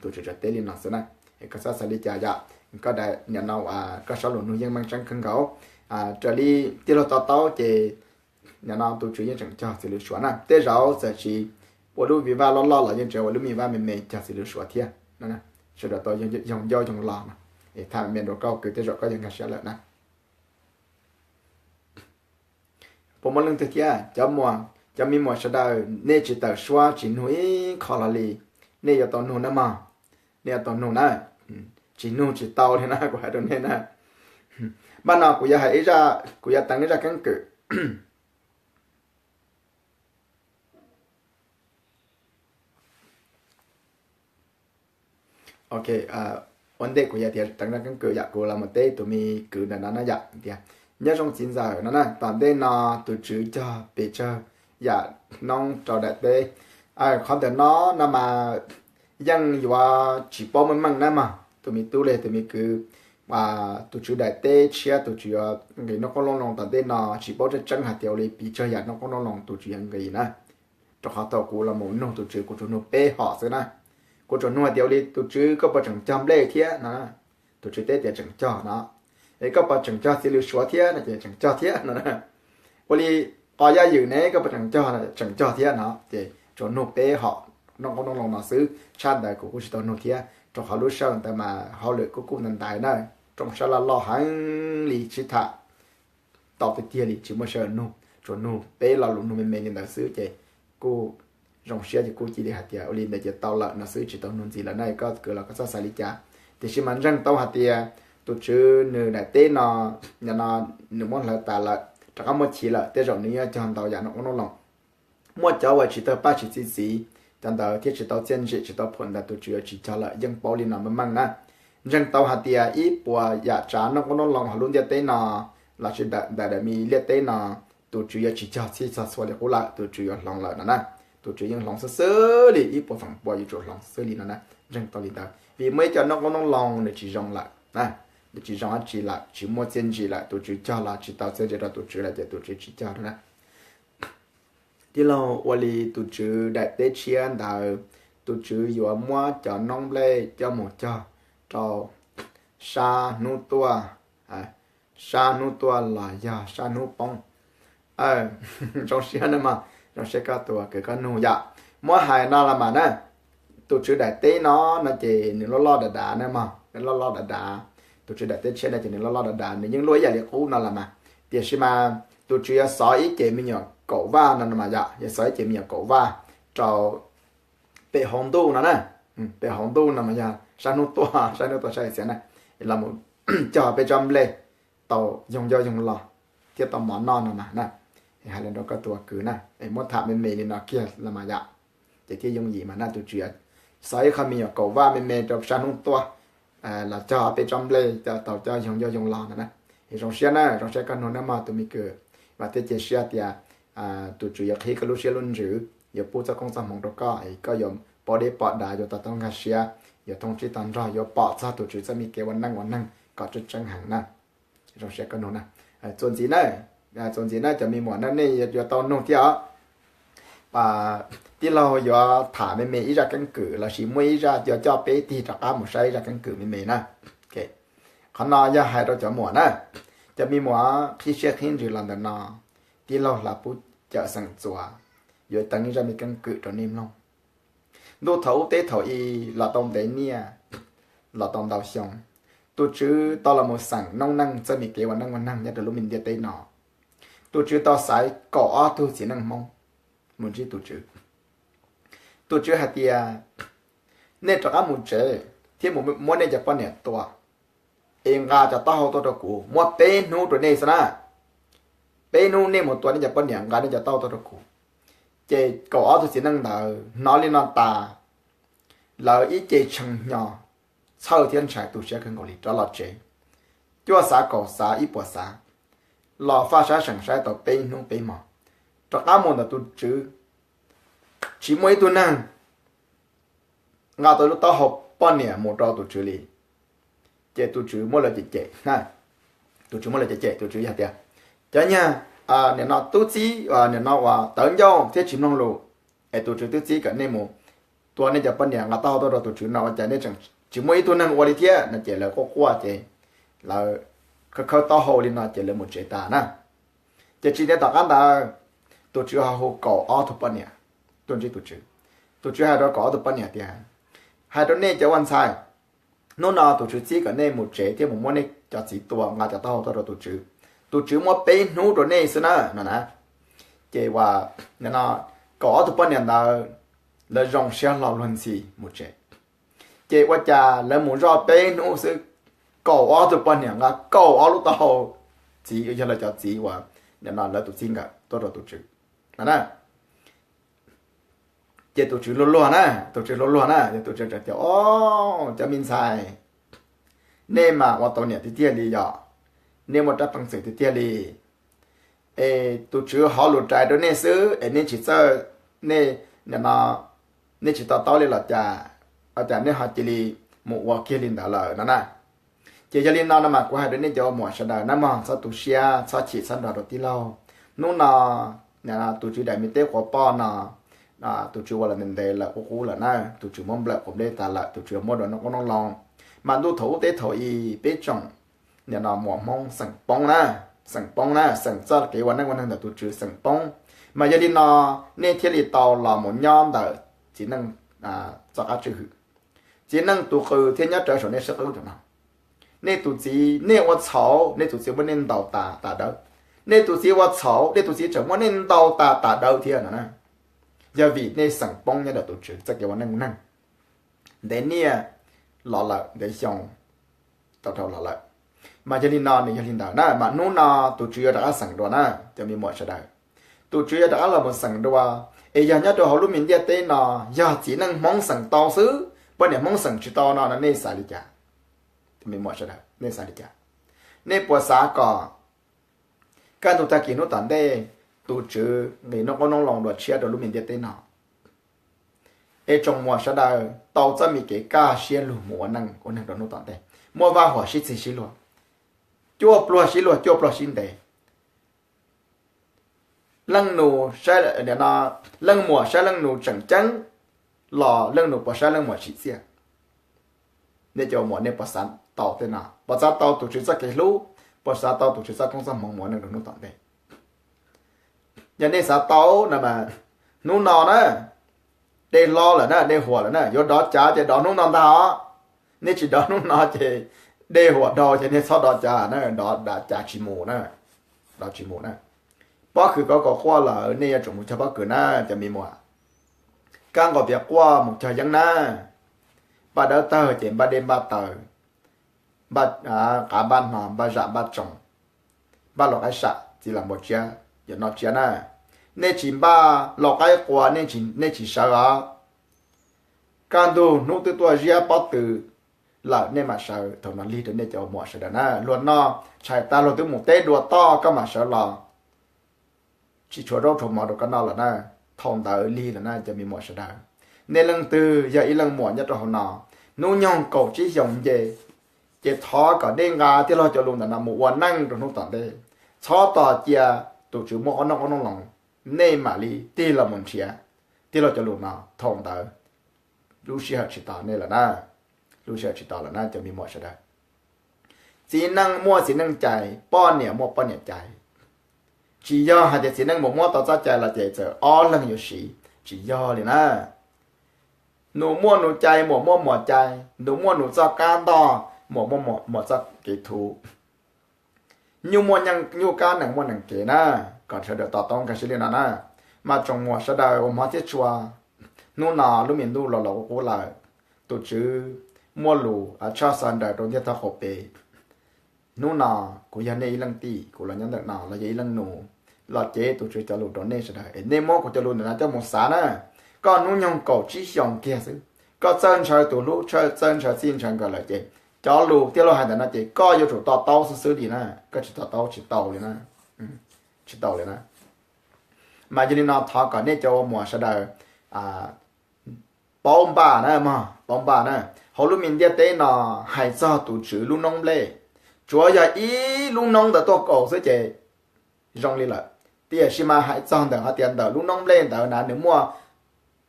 Tus Tswv teb li no xwb na. Koj txhob xav li cas yom, koj daim niam no koj sau lus nug yeej meej tseeb kawg nkaus. Raws li tij laug to taub ces nim no tus tswv yeej tseem cog txiv lws suav na. Tej zaum txawm tsis ua lub vim vaj loj loj los yeej tseem ua lub vim vaj me me cog txiv lws suav thiab. Sawv daws tau yoog ncauj yoog lo no. Tham me rau koj kwv tej zaum koj yeej nkag siab lawm na. Puas muaj leej twg thiab? Cov muam, cov me muam sawv daws, nej tsis tawm suab tsis nug ib qho los li, nej yuav tau nug na mog. Nej yuav tau nug na, tsis nug tsis tau li na, kuv hais rau nej na. Npaj no kuv yuav hais ib zaj, kuv yuav teev ib zaj keeb kwm. Ok, ua ntej kuv yuav tias teev zaj keeb kwm yam kuv los mus teb tus me kwv ntawm no na yom tias, nyob zoo txiv ntxawm no na, tom ntej no tus tswv cog pes tsawg yam noob rau daim teb. Qhov ntawm no no mas yeej yuav tsis paub meej meej na mog, tus me tub los tus me kwv. Tus tswv daim teb tshiab tus tswv yuav nqis noob qoob loo loo tom ntej no tsis paub tseeb tseeb hais tias ua li pes tsawg yam noob qoob loo loo tus tswv yuav nqis na. Rau qhov thaum kuv los mus nug tus tswv kuv tsuas nug peb hom xwb na. Kuv tsuas nug hais tias ua li tus tswv koj puas tseem cog nplej thiab no, tus tswv teb tias tseem cog no. Es koj puas tseem cog txiv lws suav thiab no ces tseem cog thiab no. Ua li qos yaj ywm ne koj puas tseem cog, tseem cog thiab no. Ces tsuas nug peb hom noob qoob noob loo no xwb, tshaj ntawd kuv kuj tsis tau nug thiab rau qhov lub sij hawm ntawd mas hauj lwm kuj kuj ntawd ntawd na, rooj sab laj loj heev li sib tham tau tiag tiag li tsis muaj sij hawm nug, tsuas nug peb lo lus nug me me li ntawd xwb ces kuj zoo siab ces kuj cia li hais tias ua li ntawd ces tau lawm no xwb tsis tau nug ntxiv lawm na koj kwv los koj txhob xav li cas. Tiam sis mas ntseeg tau hais tias tus tswv nws daim teb no, no nws muab hlawv tas lawm rov qab muab chiv lawm tej zaum nws yuav cog ntau yam noob qoob noob loo. Muaj cov uas tsis tau pab tsis txi txiv, cov ntawd thiab tsis tau txiaj ntsim tsis tau phuam ntawd tus tswv yuav tsis cog lawm yeej paub li no meej meej na. Ntseeg tau hais tias ib puas yam tsav noob qoob noob loo hauv lub ntiaj teb no los sis ntawm daim me liaj teb no tus tswv yuav tsis cog txhij txog txhua li qub lawm, tus tswv yuav hloov lawm no na. Tus tswv yeej hloov xwb xwb li, ib puas feem pua yuav tsum hloov xwb li no na. Ntseeg tau li ntawd vim muaj ib co noob qoob noob loo nws tsis zoo lawm, nws tsis zoo dab tsi lawm, tsis muaj txiaj ntsim lawm, tus tswv cog los tsis tau txiaj ntsim rau tus tswv lawm ces tus tswv tsis cog na. Tij laug, ua li tus tswv daim teb tshiab ntawd tus tswv yuav muab cov noob nplej coj mus cog rau sab hnub tuaj, sab hnub tuaj los yog sab hnub poob? Zoo siab na mog, zoo siab koj tus kwv koj nug yom. Muab hais no los mas na, tus tswv daim teb no no ces nws loj loj dav dav na mog, nws loj loj dav dav. Tus tswv daim teb tshiab no ces nws loj loj dav dav, nws yeej luaj ib yam li qub no los mas. Tiam sis mas tus tswv yuav xov ib ce me nyuam kaum vaj no no mas yom, yuav xov ib ce me nyuam kaum vaj rau pem hauv ntuj no na. Pem hauv ntuj no mas yog sab hnub tuaj, sab hnub tuaj sab xiav na, los mus cog peb tsob nplej tau yoog ncauj yoog lo thiab tau mov noj no mas na. Hais li rau koj tus kwv na, es muab tham me me li no kiag los mas yom, ces thiaj yooj yim mas na. Tus tswv xov ib qho me nyuam kaum vaj me me rau sab hnub tuaj los cog peb tsob nplej tau coj yoog ncauj yoog lo no na. Es zoo siab na, zoo siab koj nug na mog tus me kwv, vam thiab cia siab tias tus tswv yuav qhib koj lub siab lub ntsws, yuav pub txoj koob txoj hmoov rau koj, koj yuav pom deb pom dav, yuav to taub nkag siab, yuav thoob tsib tog nrog, yuav pom txog tus tswv txoj me kev ua neej ua neeg kom tseeb tseeb heev na. Zoo siab koj nug na. Txuas ntxiv na, txuas ntxiv na cov me muam na, nej yuav tau nug thiab os. Tij laug yuav tham me me ib zaj keeb kwm lossis muaj ib zaj yuav coj peb tig rov qab mus saib ib zaj keeb kwm me me na. Qhov no yog hais rau cov muam na, cov me muam qhib siab qhib ntsws los ntawm no, tij laug Hla Pub Cawm Xeem Txuas yuav teev ib zaj me keeb kwm rau nej mloog. Ntuj thaum ub teb thaum i los tau ntev niaj, los tau ntau xyoo, tus tswv tau los mus xeem noob neej txoj me kev ua neej ua neeg nyob rau lub me ntiaj teb no. Tus tswv tau xaiv kaum ob tug txiv neej Hmoob mus ntsib tus tswv. Tus tswv hais tias, nej rov qab mus tsev thiab mus muab nej cov poj niam tua, es nqa cov taub hau tuaj rau kuv, muab peb hnub rau nej xwb na. Peb hnub nej mus tua nej cov poj niam nqa nej cov taub hau tuaj rau kuv. Ces kaum ob tug txiv neej ntawd hnov li no tas, lawv ib ce tshee hnyo, txhawj thiab ntshai tu siab kawg nkaus li rov los tsev. Cuaj xav kaum xav ib puas xav, los faj sab seem saib tau peb hnub peb hmo, rov qab mus ntawm tus tswv, tsis muaj ib tug neeg nqa tau lub taub hau poj niam mus rau tus tswv li. Ces tus tswv muab lawv cem cem, tus tswv muab lawv cem cem, tus tswv yog tias, cov nyag, nim no tub txib, nim no uas tawv ncauj thiab tsis mloog lus, es tus tswv twb txib kom nej mus tua nej cov poj niam nqa taub hau tuaj rau tus tswv no ua cas nej tseem tsis muaj ib tug neeg ua li thiab no ces lawv quaj quaj ces lawv khawb khawb taub hau li no ces lawv mus tsev tas na. Ces tsis ntev tom qab ntawd tus tswv ho hu kaum ob tug poj niam tuaj ntsib tus tswv. Tus tswv hais rau kaum ob tug poj niam tias, hais rau nej cov ua ntxhais, hnub no tus tswv txib kom nej mus tsev thiab mus muab nej cov txiv tua nqa cov taub hau tuaj rau tus tswv. Tus tswv muab peb hnub rau nej xwb na no na. Ces ua no kaum ob tug poj niam ntawd lawv zoo siab hlo luag ntxhi mus tsev. Ces ua cas lawv mus zoj peb hnub xwb, kaum ob tug poj niam nqa kaum ob lub taub hau txiv, yog lawv cov txiv uas no lawv tus txij nkawm tuaj rau tus tswv no na. Ces tus tswv luag luag na, tus tswv luag luag na, tus tswv tseem tias, o, cov me ntxhais, nej mas ua tau niam tiag tiag li yom, nej muaj rab peev xwm tiag tiag li. Es tus tswv hov lus rais rau nej xwb es nej tsis txawj, nej no nej tsis to taub li los cas, ua cas nej ho cia li mus ua kiag li ntawd lawm no na. Ces yog li no no mas kuv hais rau nej cov ua muam sawv daws na mog, txhob tu siab, txhob chim txhob nrog rau tij laug. Hnub no tus tswv daim me teb quav poj no, tus tswv ua los ntev ntev lawm, qub qub lawm na, tus tswv muab nplawm quav nplej tas lawm, tus tswv muab dua noob qoob noob loo. Mas ntuj thaum ub teb thaum i peb tsoom nim no muam Hmoob xeem poob na, xeem poob na, xeem txoj kev ua neej ua neeg ntawm tus tswv xeem poob. Mas yog li no nej thiaj li tau los mus nyob ntawm txiv neej txoj qab tswj hwm. Txiv neej tus qws thiaj nyob rawv saum nej sab qwb no. Nej tus txiv, nej ua txhaum, nej tus txiv muab nej ntaus tas tas dawb. Nej tus txiv ua txhaum, nej tus txiv tseem muab nej ntaus tas tas dawb thiab no na. Yog vim nej xeem poob nyob ntawm tus tswv txoj kev ua neej neeg ntev niaj los lawm, ntev xyoo tau dhau los lawm. Mas yog li no nws yog li ntawd na, mas hnub no tus tswv yuav rov qab xeem dua na, cov me muam sawv daws. Tus tswv yuav rov qab los mus xeem dua. Es yog nyob rau hauv lub me ntiaj teb no, yog txiv neej Hmoob xeem tau xwb, poj niam Hmoob xeem tsis tau no no nej xav li cas? Cov me muam sawv daws, nej xav li cas? Nej puas xav kom kaj ntug tag kis hnub tom ntej tus tswv nqis noob qoob noob loo dua tshiab rau lub me ntiaj teb no, es tsoom muam sawv daws tau txoj me kev kaj siab lug mus ua neej ua neeg rau hnub tom ntej, muaj vaj huam sib txig sib luag, cuaj pluag sib luag cuaj pluag sib ntes. Leej nus, leej muam saib leej nus tseem ceeb los leej nus puas saib leej muam sim txiaj? Nej cov muam nej puas xav tau tej no? Puas xav tau tus tswv txoj kev hlub? Puas xav tau tus tswv txoj koob txoj hmoov mus ua neej rau hnub tom ntej? Yog nej xav tau no mas hnub no na, dej hlob lawm na, dej huam lawm na, yuav dov cav ces dov hnub no ntag os. Nej tsis dov hnub no ces dej huam dhau ces nej txhob dov cav na, dov cav tsis mus na, dov tsis mus na. Pob kws kov kaum quaj lawm nej yuav tsum mus cog pob kws na, cov me muam. Kab nqos pias quaj mus cog yeeb na. Npaj dawb tawg ces npaj dej npaj taws, npaj qav npaj hno, npaj zam npaj tsoos, npaj lau qaib sam txiv lam npua tsiab yuav noj tsiab na. Nej tsis npaj lau qaib qua, nej tsis sawv os. Kaj ntug hnub twb tuaj ziab pob tw lawm nej mam sawv, thaum no lig rau nej cov muam sawv daws na. Luag noj tshais tas luag twb mus teb dua toj koj mam sawv los tsis tshuav zaub tshuav mov rau koj noj lawm na. Thaum ntawd lig lawm na cov me muam sawv daws. Nej leej twg yog ib leej muam nyob rau hauv no, hnub nyoog kaum tsib xyoos nce, ces thov kom nej nqa tij laug cov lus ntawm no mus ua neej rau hnub tom ntej. Txhob tos cia tus tswv muab qoob noob qoob noob loo, nej mam li tig los mus nrhiav tij laug cov lus no. Thaum ntawd lub sij hawm tsis tos nej lawm na, lub sij hawm tsis tos lawm na cov me muam sawv daws. Txiv neej muaj txiv neej cai, poj niam muaj poj niam cai. Tsis yog hais tias txiv neej mus muab tau txoj cai los ces txawm ob leeg yuav siv, tsis yog li na. Nus muaj nus cai, muam muaj muam cai, nus muaj nus txoj kab ntoj, muam muaj muam txoj kev thuv. Nyuj muaj nyuj kab, nees muaj nees kev na, kom sawv daws to taub nkag siab li no na. Mas tsoom muam sawv daws uas hmov thiab tshua, hnub no lub me ntuj los los qub qub lawm, tus tswv muaj lus tshaj xov nraws rau ntiaj teb qaum pem. Hnub no kuv yog nej ib leej tij, kuv los nyob ntawm no los yog ib leej nus, los cev tus tswv cov lus rau nej sawv daws es nej muab kuv cov lus ntawm no coj mus xav na. Koj hnub nyoog kaum tsib xyoos kiag xwb, koj txawj ntshaw tus hlub, txawj ntshaw txij ntshaw nkawm lawm ces cov lus tij laug hais ntawm no ces koj yuav tsum to taub xwb xwb li na, koj tsis to taub tsis tau li na, tsis tau li na. Mas yog li no thov kom nej cov ua muam sawv daws paub npaj na mog, paub npaj na. Hauv lub me ntiaj teb no hais txog tus tswv lub noob nplej, tsuav yog ib lub noob ntawd tuaj kaus xwb ces zoo li lawm. Tiam sis mas hais txog ntawm hais tias ntawm lub noob nplej ntawd na nws muaj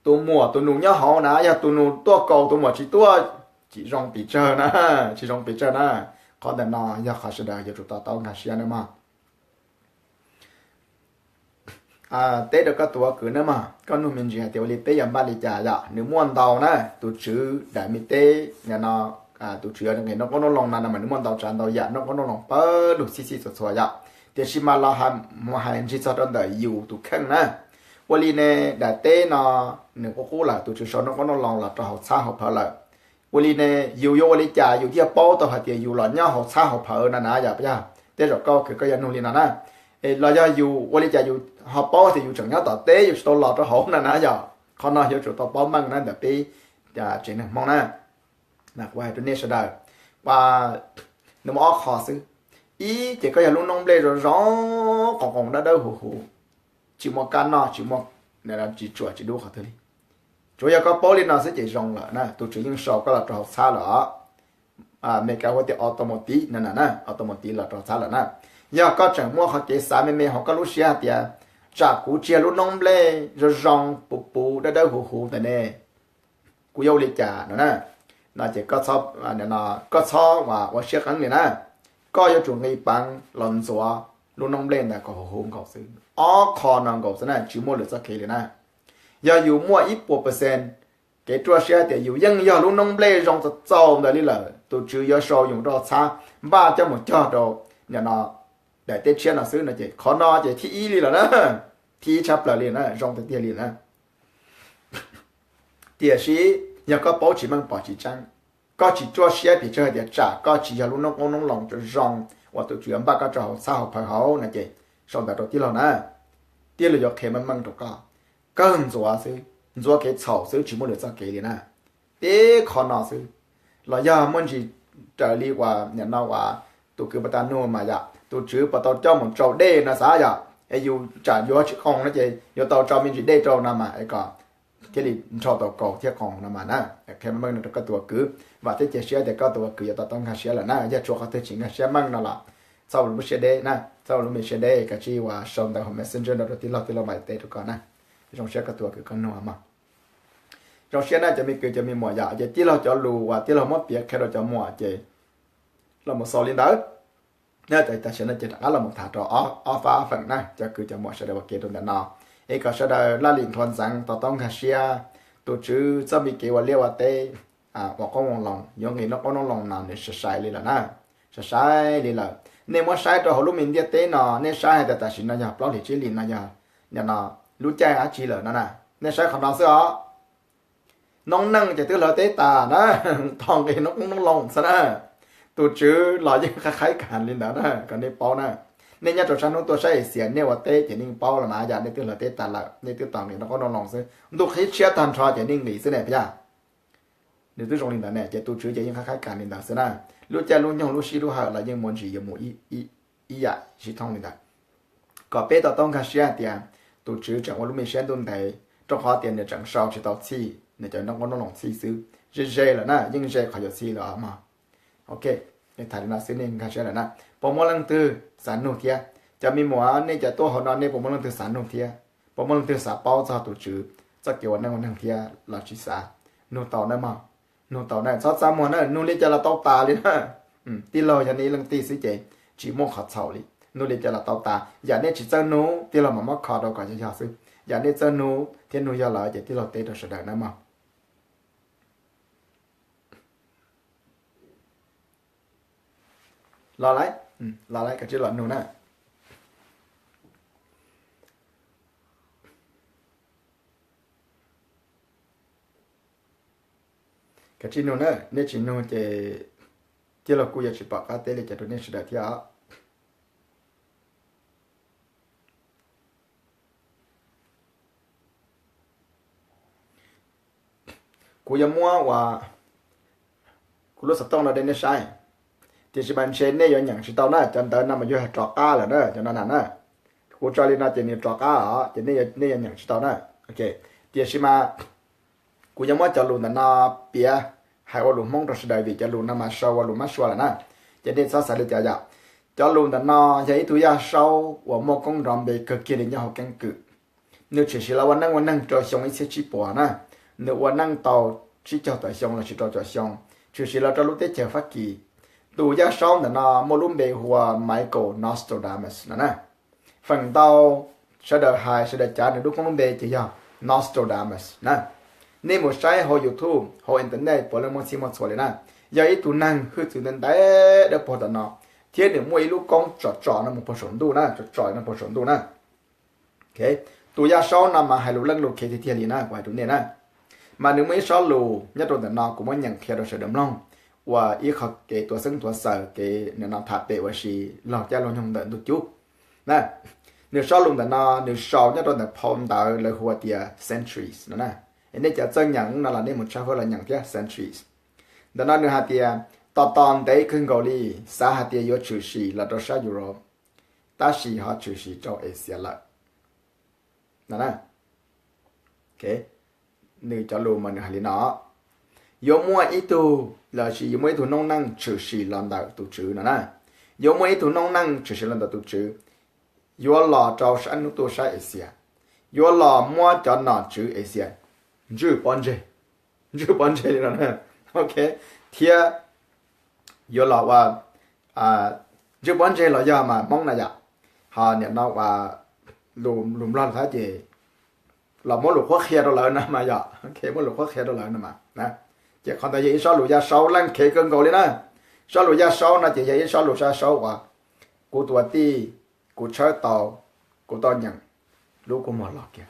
tus muam tus nus nyob hauv na, yog tus nus tuaj kaus tus muam tsis tuaj, tsis zoo pes tsawg na, tsis zoo pes tsawg na. Qhov ntawm no yog qhov sawv daws yuav tsum to taub nkag siab nawb mog. Teb rau koj tus ua kwv nawb mog, koj nug me ntsis hais tias ua li peb yuav npaj li cas yom, nws muaj ntau na, tus tswv daim me teb no, tus tswv yuav nqis noj qoob noj loo no no mas nws muaj ntau tsav ntau yam noj qoob noj loo pawg lug txhij txhij txhua txhua yom. Tiam sis mas los mus hais ntsig txog rau ntawm yus tus kheej na, ua li ne, daim teb no nws qub qub lawm, tus tswv sau noj qoob noj loo los rau hauv txhab hauv phawv lawm. Ua li ne, yus yuav ua li cas yus thiaj paub tau hais tias yus los nyob hauv txhab hauv phawv no na yom? Yog tej zaum koj ua kwv koj yuav nug li no na, los yog yus ua li cas yus ho paub tias yus tseem nyob tom teb yus tsis tau los rau hauv no na yom? Qhov no yuav tsum tau paub meej na ntawm peb tsev neeg Hmoob na. Kuv hais rau nej sawv daws, nws muaj ob qho xwb. Ib ces koj yog lub noob nplej zoo zoo, qoos qoos dawb dawb huv huv, tsis muaj kab noj, tsis muaj, tsis tsuam tsis dub qhov twg li. Tsuas yog koj paub li no xwb ces zoo lawm na, tus tswv yeej sau koj los rau hauv txhab lawm os. Meskas hu tias automatic no na, automatic los rau hauv txhab lawm na. Yog koj tseem muaj qhov kev xav me me hauv koj lub siab hais tias tsam kuv tsis yog lub noob nplej zoo zoo puv puv dawb dawb huv huv ntawm ne, kuv yuav ua li cas no na, no ces koj txhob ua siab qeeb li na. Koj yuav tsum nqis peev los ntxuav lub noob nplej ntawd kom huv huv nkaus xwb. Ob qho no nkaus xwb na, tsis muaj lwm txoj kev li na. Yog yus muaj ib puas percent kev ruaj siab tias yus yeej yog lub noob nplej zoo txaus txaus ntawd li lawm, tus tswv yuav sau yus rau txhab npaj coj mus cog rau nim no daim teb tshiab no xwb no ces qhov no ces thib ib li lawm na, thib ib tshaj plaws li na, zoo tiag tiag li na. Tiam sis yog koj paub tsis meej pom tsis tseeb, koj tsis ruaj siab pes tsawg hais tias tsam koj tsis yog lub noob qoob noob loo zoo uas tus tswv yuav npaj koj rau hauv txhab hauv phawv hauv no ces sau ntawv rau tij laug na, tij laug yuav qhia meej meej rau koj. Kawg ntxuav xwb, ntxuav kev txhaum xwb tsis muaj lwm txoj kev li na. Tib qho no xwb, los yog muaj ntsis raws li uas nim no uas tus kwv puas tas nug mas yom, tus tswv puas tau coj mus tsau dej no xav yom, es yus tsam yuav tsis qoos no ces yuav tau tsau me ntsis dej rau no mas es kom thiaj li nrhau tau kaus thiaj qoos no mas na. Qhia meej meej no rau koj tus ua kwv, vam thiab cia siab tias koj tus ua kwv yuav to taub nkag siab lawm na. Yog tshuav qhov twg tsis nkag siab meej no los txhob ua lub siab deb na, txhob ua lub me siab deb, kav tsij uas sau ntawv hauv messenger no rau tij laug, tij laug mam teb rau koj na. Zoo siab koj tus ua kwv koj nug mog. Zoo siab na cov me kwv cov me muam yom, ces tij laug cov lus uas tij laug muab piav qhia rau cov muam ces los mus xaus li ntawd. Tam sim no ces rov qab los mus tham rau ob fab ob feem na cov kwv cov muam sawv daws ua ke rau ntawm no, es kom sawv daws laj lim nthua ntxeev to taub nkag siab. Tus tswv txoj me kev ua liaj ua teb, ua qoob ua loo, yuav nqis noj qoob noj loo no nws sai sai li lawm na, sai sai li lawm. Nej muab saib rau hauv lub me ntiaj teb no, nej saib hais tias tam sim no yog plaub hlis tsib hlis no yog nim no lub caij dab tsi lawm no na, nej saib qhov no xwb os. Noob neej ces twb hlawv teb tas na, tos nqis noj qoob noj loo xwb na. Tus tswv los yeej qhaib qhaib kas li ntawd na, kom nej paub na. Nej nyob rau sab hnub tuaj saib Asia nej ua teb ces nej paub los mas, yam nej twb hlawv teb tas lawm, nej twb tos nqis noj qoob noj loo xwb, ntuj qhib tshiab tag nrho ces nej nqis xwb ne, puas yog? Nws twb zoo li ntawd ne, ces tus tswv ces yeej qhaib qhaib kas li ntawd xwb na. Lub caij lub nyoog lub sij lub hawm los yeej muaj ntsis yuav mus ib yam sib thooj li ntawd. Kom peb to taub nkag siab hais tias tus tswv tseem ua lub me siab ntuj ntev, rau qhov tias nws tseem sau tsis tau txhij, nws cov noj qoob noj loo txhij xwb, ze ze lawm na, yeej ze qhov yuav txhij lawm mog. Ok, tham li no xwb nej nkag siab lawm na. Puas muaj leej twg xav nug thiab? Cov me muam nej cov tuaj hauv no nej puas muaj leej twg xav nug thiab? Puas muaj leej twg xav paub txog tus tswv txoj kev ua neej ua neeg thiab los tsis xav? Nug tau na mog, nug tau na, txhob txaj muag na, nug li cas los tau tas li na. Tij laug yog nej ib leej tij xwb ces tsis muaj qhov txhaum li, nug li cas los tau tas. Yam nej tsis txawj nug tij laug mam muab kho rau kom yog yog xwb, yam nej txawj nug thiab nug yog lawm ces tij laug teb rau sawv daws na mog. Los lawm, los lawm, kav tsij los nug na. Kav tsij nug na, nej tsis nug ces tij laug kuj yuav tsis pom qab teb li cas rau nej sawv daws thiab os. Kuv yuav muab uas kuv lub xov tooj no rau nej saib, tiam sis mas ntshe nej yuav nyeem tsis tau na, cov ntawv no mas yuav yog rov qab lawm na, cov no na na. Kuv tso li no ces nws rov qab os, ces nej yuav nyeem tsis tau na. Ok, tiam sis mas kuv yuav muab cov lus ntawm no piav hais ua lus Hmoob rau sawv daws vim cov lus no mas sau ua lus mab sua lawm na, ces nej txhob xav li cas yom. Cov lus ntawm no yog ib tug yaj saub uas muaj koob nrov npe kawg kiag li nyob hauv keeb kwm. Nws tshwm sim los ua neej ua neeg rau xyoo ib txhiab tsib puas na, nws ua neej tau tsib caug tawm xyoo los sis rau caum xyoo. tshwm sim los rau lub teb chaws Fab Kis. Tus yaj saub ntawm no muaj lub npe hu ua Michael Nostradamus no na. Feem ntau sawv daws hais sawv daws cav nws lub koob lub npe ces yog Nostradamus na. Nej mus saib hauv YouTube hauv internet puav leej muaj txhij muaj txhua li na. Yog ib tug neeg hwj txwv ntev ntev dawb paug ntawm no, thiab nws muaj ib lub koob tsom tsom no mus puag saum ntuj na, tsom tsom no puag saum ntuj na. Tus yaj saub no mas hais lus leej lus khiav tiag tiag li na, kuv hais rau nej na. Mas nws muaj ib sob lus nyob rau ntawm no kuv muab nyeem qhia rau sawv daws mloog, ua ib qho kev tuav xeeb tuav xaws kev nim no tham pem ua si laug caij laug nyoog ntawm ntuj cub na. Nws sob lus ntawm no nws sau nyob rau ntawm phau ntawv lawv hu ua tias centuries no na. Nej cov txawj nyeem no los nej mus tshawb fawb los nyeem thiab, centuries. Ntawm no nws hais tias tos tos ntev kawg nkaus li, xav hais tias yuav tshwm sim los rau sab Europe, tab sis ho tshwm sim rau Asia lawm. Nws cov lus mas nws hais li no, yuav muaj ib tug, lossis yuav muaj ib tug noob neej tshwm sim los ntawm tus Tswv no na. Yuav muaj ib tug noob neej tshwm sim los ntawm tus Tswv, yuav los rau sab hnub tuaj sab Asia, yuav los muab cov nom tswv Asia ntswj pob ntseg, ntswj pob ntseg li no, ok, thiab yuav los ua, ntswj pob ntseg los yog mas Hmoob na yom, ho nim no ua lus Nplog lus Thaib ces los muab lus qhuab qhia rau lawv no mas yom, muab lus qhuab qhia rau lawv no mas. Ces qhov ntawd yog ib sob lus yaj saub leej khiav kawg nkaus li na. Sob lus yaj saub no ces yog ib sob lus yaj saub uas kuv tus tij, kuv tshawb tau, kuv tau nyeem, lub kua muag los kiag.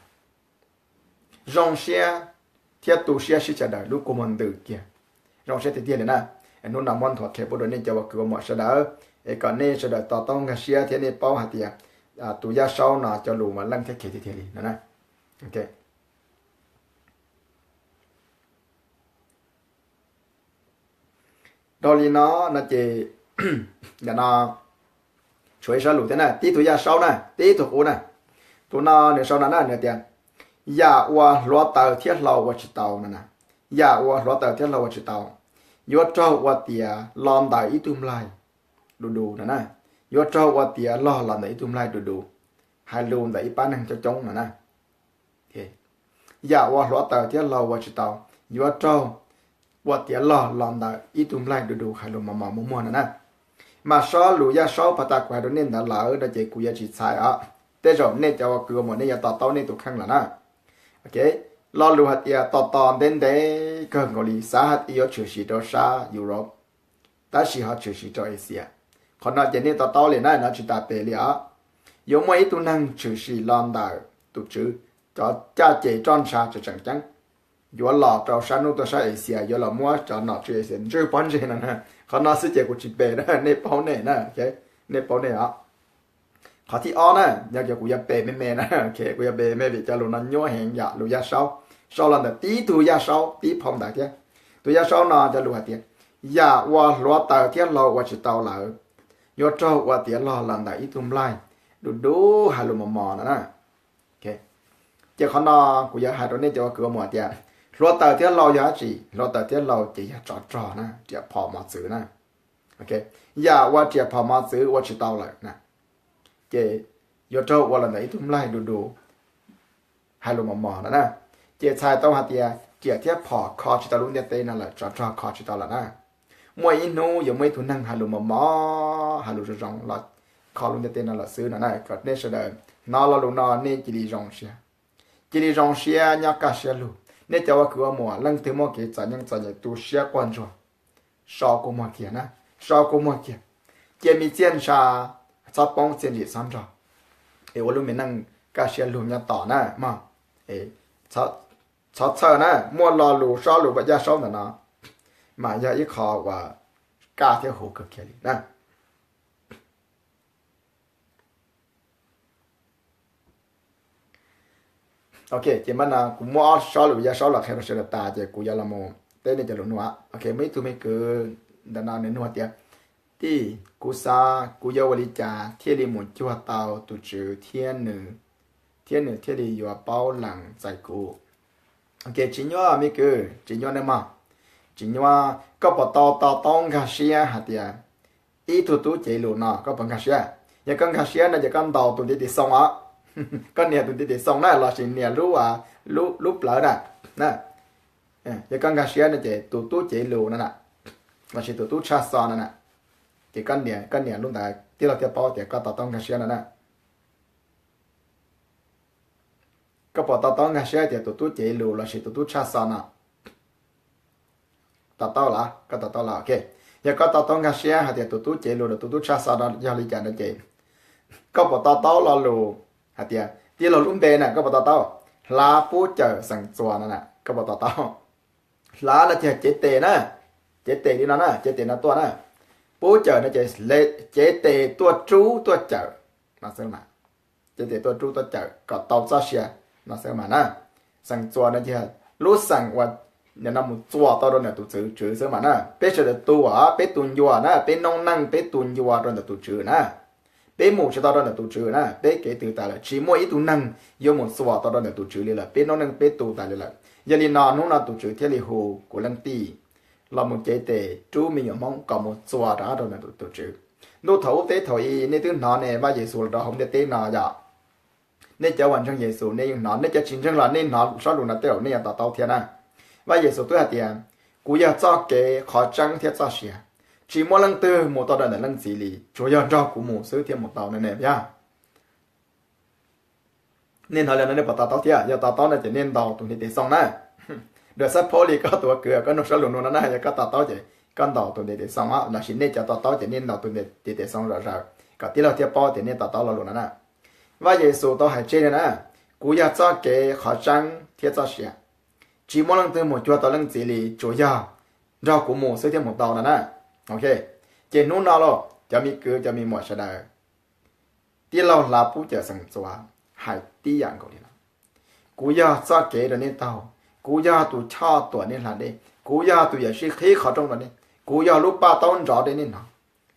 Zoo siab thiab tu siab sib sawv daws, lub kua muag ntws kiag. Zoo siab tiag tiag li na. Hnub no muab nthuav qhia pub rau nej cov ua kwv ua muam sawv daws, es kom nej sawv daws to taub nkag siab thiab nej paub hais tias tus yaj saub no cov lus mas leej thiab khiav tiag tiag li no na. Dhau li no, no ces nim no tshuav ib sob lus thiab na, tib tug yaj saub na, tib tug qub na. Tus no nws sau no na, nws tias, yam uas hluav taws thiab hlau ua tsis tau no na, yam uas hluav taws thiab hlau ua tsis tau, yuav raug ua tias los ntawm ib tug nplaig du du no na, yuav raug ua tias log los ntawm ib tug nplaig du du, hais lus ntawm ib pab neeg coob coob no na. Yam uas hluav taws thiab hlau ua tsis tau, yuav raug ua tiav log los ntawm ib tug nplaig du du, hais lus mos mos muag muag no na. Mas sob lus yaj saub pas tas kuv hais rau nej ntawd lawm no ces kuv yuav tsis txhais os. Tej zaum nej cov ua kwv ua muam nej yuav to taub nej tus kheej lawm na. Lo lus hais tias tos tos ntev ntev kawg nkaus li, xav hais tias yuav tshwm sim rau sab Europe, tab sis ho tshwm sim rau Asia. Qhov no ces nej to taub li na, no tsis tas pem li os. Yuav muaj ib tug neeg tshwm sim los ntawm tus Tswv, cov caj ces roj ntsha tseem tseem ceeb, yuav los rau sab hnub tuaj sab Asia, yuav los muab cov nom tswv Asia ntswj pob ntseg no na. Qhov no xwb ces kuv tsis pem na, nej paub nej na, nej paub nej os. Qhov thib ob na, yog tias kuv yuav pem me me na, kuv yuav pem me vim cov lus no nyuaj heev yom, lus yaj saub, sau los ntawm tib tug yaj saub tib phau ntawv thiab. Tus yaj saub no cov lus hais tias, yam uas hluav taws thiab hlau ua tsis tau lawm, yuav raug ua tiav log los ntawm ib tug nplaig du du, hais lus mos mos no na. Ces qhov no kuv yuav hais rau nej cov ua kwv ua muam tias, hluav taws thiab hlau yog dab tsi? Hluav taws thiab hlau ces yog tsov rog na, riam phom mos txwv na. Yam uas riam phom mos txwv ua tsis tau lawm na, ces yuav raug ua los ntawm ib tug nplaig du du, hais lus mos mos no na. Ces txhais tau hais tias riam thiab phom kho tsis tau lub ntiaj teb no lawm, tsov rog kho tsis tau lawm na. Muaj ib hnub yuav muaj ib tug neeg hais lus mos mos, hais lus zoo zoo los kho lub ntiaj teb no lawm xwb no na. Kom nej sawv daws hnov lo lus no nej cia li zoo siab, cia li zoo siab nyob kaj siab lug. Nej cov ua kwv ua muam leej twg muaj kev txom nyem txom nyem tu siab quaj ntsuag, so kua muag kiag na, so kua muag kiag, cia me txiaj ntsha txhob poob, txiaj ntsim txhob nrog, es ua lub me neej kaj siab lug nyob tos na mog. Txhob txhawj na, muaj lo lus sob lus yaj saub ntawm no mas yog ib qho uas kaj thiab huv kawg kiag li na. Ok, ces mas no kuv muab ob sob lus yaj saub los qhia rau sawv daws tas ces kuv yuav los mus teb nej cov lus nug. Ok, muaj ib tug me kwv ntawm no nws nug tias, tij, kuv xav kuv yuav ua li cas thiaj li mus cuag tau tus Tswv thiab nws thiaj li yuav paub lees txais kuv. Ok, tsis nyuaj me kwv, tsis nyuaj nej mog. Tsis nyuaj, koj puas tau to taub nkag siab hais tias ib tug tub cev lus no, koj puas nkag siab? Yog koj nkag siab no ces koj ntaus tus ntiv tes xoo os. Koj nias tus ntiv tes xoo na lossis nias lub, lub plawv na. Yog koj nkag siab no ces tus tub cev lus no na, lossis tus tub tshaj xo no na. Ces koj nias, koj nias lub ntawd tij laug thiaj paub tias koj to taub nkag siab no na. Koj puas to taub nkag siab tias tus tub cev lus lossis tus tub tshaj xo no? To taub los? Koj to taub los? Ok. Yog koj to taub nkag siab hais tias tus tub cev lus los tus tub tshaj xo no yog li cas no ces koj puas to taub lo lus hais tias tij laug lub npe na? Koj puas to taub? Hlav Pub Cawm Xeem Txuas no na, koj puas to taub? Hlav no ces cev tes na, cev tes li no na, cev tes no tuaj na. Pub Cawm no ces cev tes tuaj rub tuaj cawm no xwb mas. Cev tes tuaj rub tuaj cawm kom tau txoj sia no xwb mas na. Xeem Txuas no ces lub xeem uas nim no mus txuas tau rau ntawm tus Tswv xwb mas na. Peb sawv daws tu, peb tu ncua na, peb noob neej peb tu ncua rau ntawm tus Tswv na. Peb mus tsis tau rau ntawm tus Tswv na, peb kev twg tas lawm, tsis muaj ib tug neeg yuav mus txuas tau rau ntawm tus Tswv li lawm, peb noob neej peb tu tas li lawm. Yog li no hnub no tus Tswv thiaj li hu kuv leej tij los mus cev tes rub me nyuam Hmoob kom mus txuas rov qab rau ntawm tus Tswv. Ntuj thaum ub teb thaum i nej twb hnov ne, Vaj Yexus los rau hauv ntiaj teb no yom. Nej cov uas ntseeg Yexus nej yeej hnov, nej cov tsis ntseeg los nej hnov zaj lus no tej zaum nej yuav to taub thiab na. Vaj Yexus twb hais tias, kuv yog txoj kev, qhov tseeb thiab txoj sia, tsis muaj leej twg mus tau rau ntawm Leej Txiv li, tsuas yog nrog kuv mus xwb thiaj mus tau no ne yog. Nej hnov li no nej puas to taub thiab? Yog to taub no ces nej ntaus tus ntiv tes xoo na. Dua xab phob li koj tus kwv koj nug zaj lus no no na, yog koj to taub ces koj ntaus tus ntiv tes xoo, lossis nej cov to taub ces nej ntaus tus ntiv tes xoo zom zaws kom tij laug thiaj paub tias nej to taub lo lus no na. Vaj Yexus tau hais tseg li na, kuv yog txoj kev, qhov tseeb thiab txoj sia, tsis muaj leej twg mus cuag tau Leej Txiv li, tsuas yog nrog kuv mus xwb thiaj mus tau no na. Ok, ces hnub no los cov me kwv cov me muam sawv daws, tij laug Hlav Pub Cawm Xeem Txuas hais tib yam nkaus li no, kuv yog txoj kev rau nej taug, kuv yog tus choj tuam nej hla dej, kuv yog tus yuam sij qhib qhov rooj rau nej, kuv yog lub paj taub nrov rau nej hnov,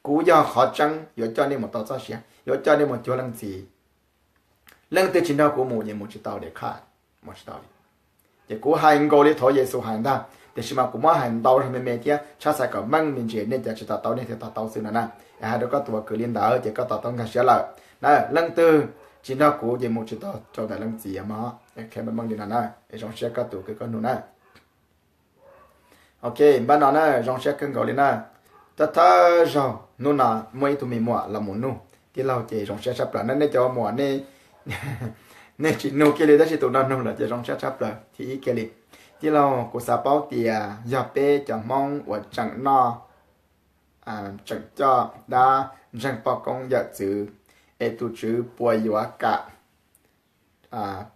kuv yog qhov tseeb yuav coj nej mus tau txoj sia, yuav coj nej mus cuag Leej Txiv. Leej twg tsis nrog kuv mus ces mus tsis tau li, mus tsis tau li. Ces kuv hais nkaus li thaum Yexus hais ntag, tiam sis mas kuv muab hais ntau zog me me thiab tshab xaiv kom meej me ntsis, nej cov tsis to taub nej thiaj to taub xwb no na. Es hais rau koj tus kwv li ntawd ces koj to taub nkag siab lawm na. Leej twg tsis nrog kuv ces mus tsis tau rau ntawm Leej Txiv mog. Meej li no na, zoo siab koj tus kwv koj nug na. Ok, npaj no na, zoo siab kawg nkaus li na. Thawj thawj zaug hnub no muaj ib tug me muam los mus nug tij laug ces zoo siab tshaj plaws na. Nej cov muam nej tsis nug kiag li tab sis tus no nug lawm ces zoo siab tshaj plaws thiab ib kiag li. Tij laug, kuv xav paub tias yog peb cov Hmoob uas tseem noj, tseem coj dab ntseeg poj koob yawm txwv es tus Tswv puas yuav kam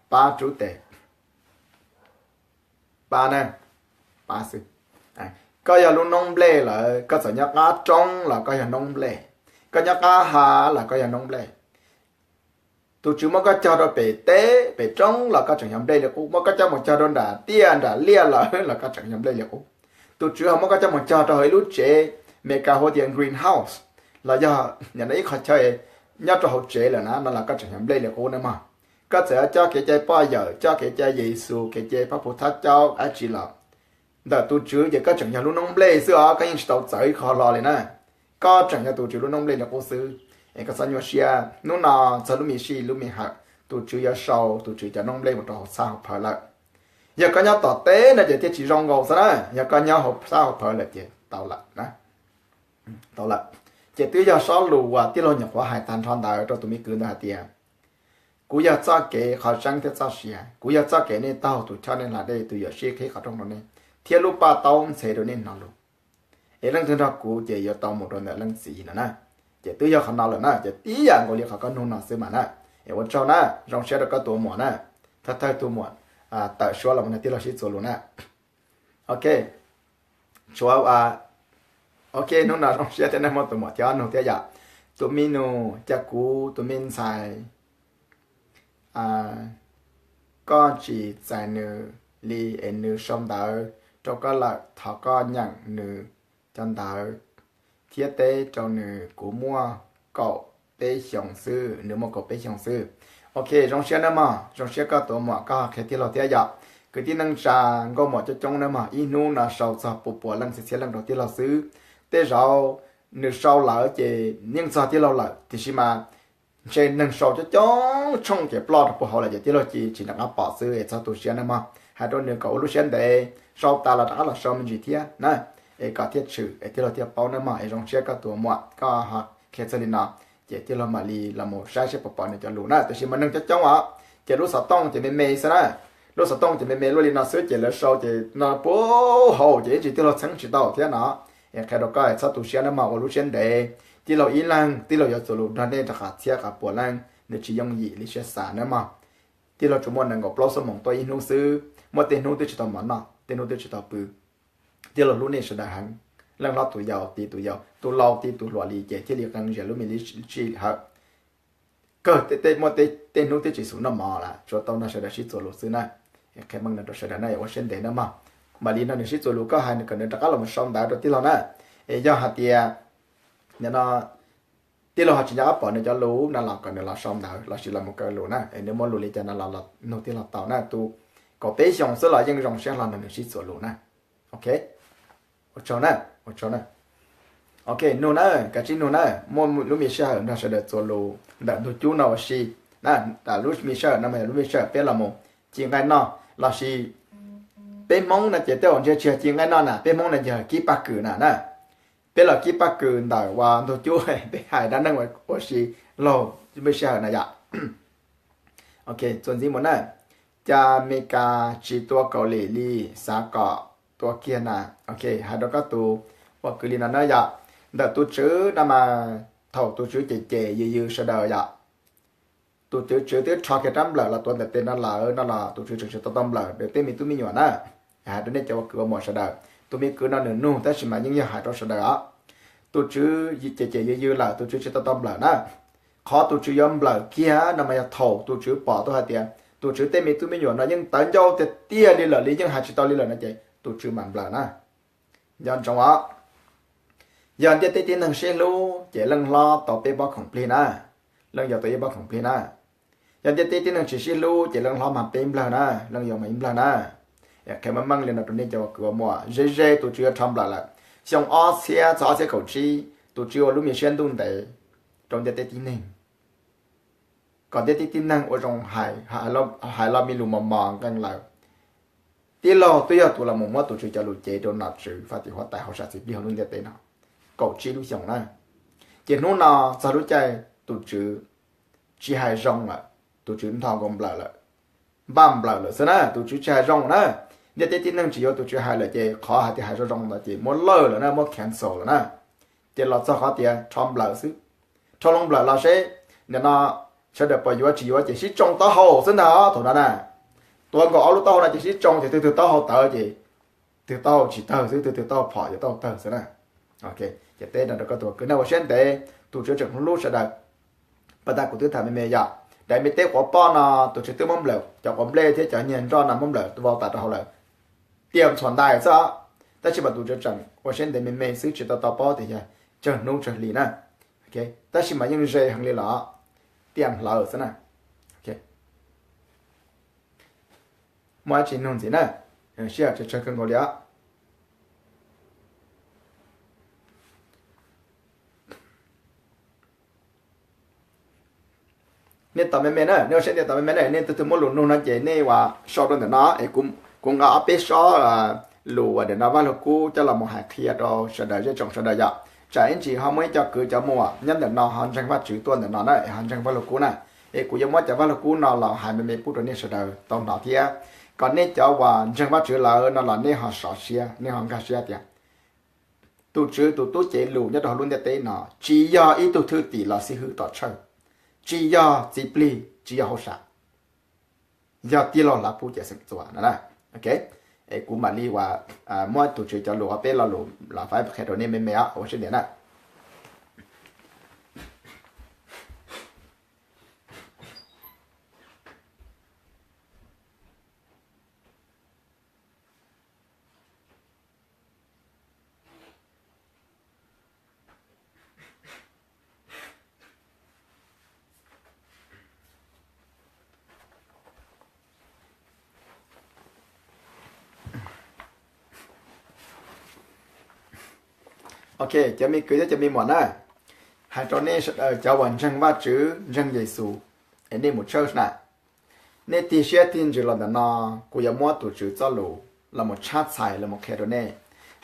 pab rub tes? Pab na, pab xwb. Koj yog lub noob nplej lawm, koj txawm nyob qab roob los koj yog noob nplej, koj nyob qab hav los koj yog noob nplej. Tus Tswv muab koj cog rau pem teb pem roob los koj tseem yog nplej li qub, muab koj coj mus cog rau nram tiaj nram liaj lawm los koj tseem yog nplej li qub. Tus Tswv ho muab koj coj mus cog rau hauv ib lub tsev, Meskas hu tias greenhouse, los yog nim no ib qho chaw nyob rau hauv tsev lawm na no los koj tseem yog nplej li qub na mog. Koj txawm coj kev cai poj yawm, coj kev cai Yexus, kev cai Phaj Phu Thab Caub dab tsi los ntawm tus Tswv ces koj tseem yog lub noob nplej xwb os, koj yeej tsis tau txawv ib qho hlo li na. Koj tseem yog tus Tswv lub noob nplej li qub xwb. Es koj txhob nyuaj siab, hnub no txog lub me sij lub me hawm tus Tswv yuav sau tus Tswv cov noob nplej mus rau hauv txhab hauv phawv lawm. Yog koj nyob tom teb no ces thiaj tsis zoo nkaus xwb na, yog koj nyob hauv txhab hauv phawv lawm ces tau lawm na. Tau lawm. Ces twb yog sob lus uas tij laug nyuam qhuav hais tag nrho ntawd rau tus me kwv ntawd hais tias, kuv yog txoj kev, qhov tseeb thiab txoj sia, kuv yog txoj kev nej taug, tus choj nej hla dej, tus yuam sij qhib qhov rooj rau nej, thiab lub paj taub ntxhe rau nej hnov lus. Es leej twg nrog kuv ces yuav tau mus rau ntawm Leej Txiv no na. Ces twb yog qhov no lawm na, ces tib yam nkaus li qhov koj nug no xwb mas na. Es ua tsaug na, zoo siab rau koj tus muam na. Thawj thawj tus muam tawm suab los mus nrog tij laug sib txuas lus na. Ok, tshuav, ok, hnub no zoo siab thiab na, muaj tus muam thiab nug thiab yom. Tus me nus, cas kuv tus me ntxhais koj tsis txais nws li es nws sau ntawv rau koj lawm, thov koj nyeem nws cov ntawv thiab teb rau nws. Kuv muaj kaum peb xyoos xwb, nws muaj kaum peb xyoos xwb. Ok, zoo siab nawb mog, zoo siab koj tus muam koj qhia tij laug thiab yom. Kwv tij neej tsa nkauj muam coob coob nawb mog, ib hnub no sau txog pua puas leej txhiab txhiab leej rau tij laug xwb. Tej zaum nws sau lawm ces yeej txog tij laug lawm, tiam sis mas ntshe neeg sau coob coob tshooj ces ploj rau puag hauv lawm ces tij laug cia tsis nco qab pom xwb, es txhob tu siab nawb mog. Hais rau nws kom ua lub siab ntev, sau tas los rov qab los sau me ntsis thiab na. es kom thiaj tshwm es tij laug thiaj paub nawb mog. Es zoo siab koj tus muam koj ho qhia txog li no, ces tij laug mam li los mus saib seb puas pom nws cov lus na. Tiam sis mas neeg coob coob os, ces lub xov tooj ces me me xwb na. Lub xov tooj ces me me luaj li no xwb ces lawv sau ces no puag hauv ces ib ntsis tij laug txheeb tsis tau thiab no. Es qhia rau koj txhob tu siab nawb mog, ua lub siab ntev. Tij laug ib leeg tij laug yuav txuas lus nrog nej rau qhov txhiab qhov puas leej, nws tsis yooj yim li siab xav nawb mog. Tij laug tsuas muaj nees nkaum plaub xuab moos tuaj ib hnub xwb, muaj tej hnub twb tsis tau mov noj, tej hnub twb tsis tau pw. Tij laug hlub nej sawv daws heev, leej hlob tus yau ti tus yau, tus laus ti tus hluas li ces thiaj li qee zias lub me lub txim hawm. Kawg muaj tej hnub twb tsis xus noj mov lawm, tsuas tau nrog sawv daws sib txuas lus xwb na. Qhia meej no rau sawv daws na, ua siab ntev nawb mog. Mam li nrog nws sib txuas lus, koj hais nws kom nws rov qab los mus sau ntawv rau tij laug na. Es yog hais tias nim no tij laug ho tsis nco qab pom nws cov lus no los kom nws los sau ntawv lossis los mus kaw lus na, es nws muaj lus li cas no los nug tij laug tau na. Tus kaum peb xyoos xwb los yeej zoo siab hlo nrog nws sib txuas lus na. Ok, ua tsaug na, ua tsaug na. Ok, nug na, kav tsij nug na, muaj lub me sij hawm nrog sawv daws txuas lus ntawm ntug cub no ua si na. Lub me sij hawm no mas yog lub me sij hawm peb los mus ci nqaij noj lossis peb Hmoob no ces tej zaum ntshe tsis yog ci nqaij noj na, peb Hmoob no ces yog kib paj kws na na. Peb los kib paj kws ntawm ua ntug cub, peb hais dab neeg ua si laug lub me sij hawm na yom. Ok, txuas ntxiv mus na. Cas Mes Kas tsis tua Kaus Lim li, xav kom tua kiag na. Ok, hais rau koj tus ua kwv li no na yom. Ntawm tus tswv no mas thaum tus tswv cem cem yws yws sawv daws yom, tus tswv tswv twb rho kiag rab nplawm los tuav ntawm tes no lawm no los tus tswv tseem tsis tau tau nplawm rau tej me tub me nyuam na. Hais rau nej cov ua kwv ua muam sawv daws, tus me kwv no nws nug tab sis mas yeej yog hais rau sawv daws os. Tus tswv cem cem yws yws lawm, tus tswv tsis tau tau nplawm na. Qhov tus tswv yuav nplawm kiag no mas yog thaum tus tswv pom tau hais tias tus tswv tej me tub me nyuam no yeej tawv ncauj tiag tiag li lawm li, yeej hais tsis tau li lawm no ces tus tswv mam nplawm na. Nco ntsoov os, yog ntiaj teb tib neeg sib hlub ces leej hlob tau peb pob khoom plig na, leej yau tau ib pob khoom plig na. Yog ntiaj teb tib neeg tsis sib hlub ces leej hlob mag peb nplawg na, leej yau mag ib nplawg na. Qhia meej meej li no rau nej cov ua kwv ua muam, ze ze tus tswv yuav rho nplawm lawm. Xyoo ob txhiab txog ob txhiab kaum tsib tus tswv ua lub me siab ntuj ntev rau ntiaj teb tib neeg, kom ntiaj teb tib neeg ua zoo hais, hais lo me lus mos mos nqee lawm. Tij laug twb yog tus los mus muab tus tswv cov lus cev rau nom tswv faj tim huab tais hauv sam txiv plig hauv lub ntiaj teb no kaum tsib lub xyoos na. Ces hnub no txog lub caij tus tswv tsis hais zoo lawm, tus tswv ntho nkaus nplawm lawm, npaj nplawm lawm xwb na, tus tswv tsis hais zoo na. Ntiaj teb tib neeg tsis yuav tus tswv hais lawm ces qhov hais tias hais zoo zoo ntawd ces muab lawj lawm na, muab cancel lawm na. Ces los txog qhov tias rho nplawm xwb, rho loo nplawm los seb nim no sawv daws puas yuav tsis yuav ces sib tsoo taub hau xwb ntag thaum no na. Tuav nkaus ob lub taub hau no ces sib tsoo ces twg twg taub hau tawv ces twg taub hau tsis tawg xwb, twg twg taub hau phom ces taub hau tawg xwb na. Ces teb no rau koj tus ua kwv na, ua siab ntev, tus tswv tseem hlub sawv daws. Pas tas kuv twb tham me me yom, daim me teb quav poj no tus tswv twb muab nplawm cov quav nplej thiab cov nyiag nroj no muab nplawm vau tas rau hauv lawm, tiam ntxhuam ntais xwb. Tab sis mas tus tswv tseem ua siab ntev me me xwb tsis tau tau paub tias yog tsawg hnub tsawg hli na. Tab sis mas yeej ze heev li los tiam hlawv xwb na. Muaj dab tsi nug ntxiv na, sij hawm tsawg tsawg kawg nkaus li os. Nej tau me me na, nej ua siab ntev tau me me na, nej tus twg muaj lus nug no ces nej ua sau rau ntawm no es kuv nqa ob peb sob lus uas ntawm no Vaj Lug Kub coj los mus hais qhia rau sawv daws zej tsoom sawv daws yom. Tsam ib ntsis ho muaj ib co kwv cov muam nyob ntawm no ho ntseeg Vajtswv tuaj ntawm no na es ho ntseeg Vaj Lug Kub na, es kuv yuav muab cov Vaj Lug Kub no los hais me me pub rau nej sawv daws tau hnov thiab, kom nej cov uas ntseeg Vajtswv lawm no los nej ho sov siab, nej ho nkag siab tias tus Tswv tus tub cev lus nyob rau hauv lub ntiaj teb no tsis yog ib tug thwj tim los xib hwb tom tshawj, tsis yog txiv plig, tsis yog hauj sam, yog tij laug Lav Pub Cawm Seem Txuas no na. Es kuv mam li uas muab tus Tswv cov lus ob peb lo lus los faib qhia rau nej me me os, ua siab ntev na. Ok, cov me kwv thiab cov me muam na, hais rau nej sawv daws cov uas ntseeg Vajtswv ntseeg Yexus, es nej mus tshawj na, nej tig siab tig ntsws los ntawm no, kuv yuav muab tus Tswv txoj lus los mus tshab txhais los mus qhia rau nej.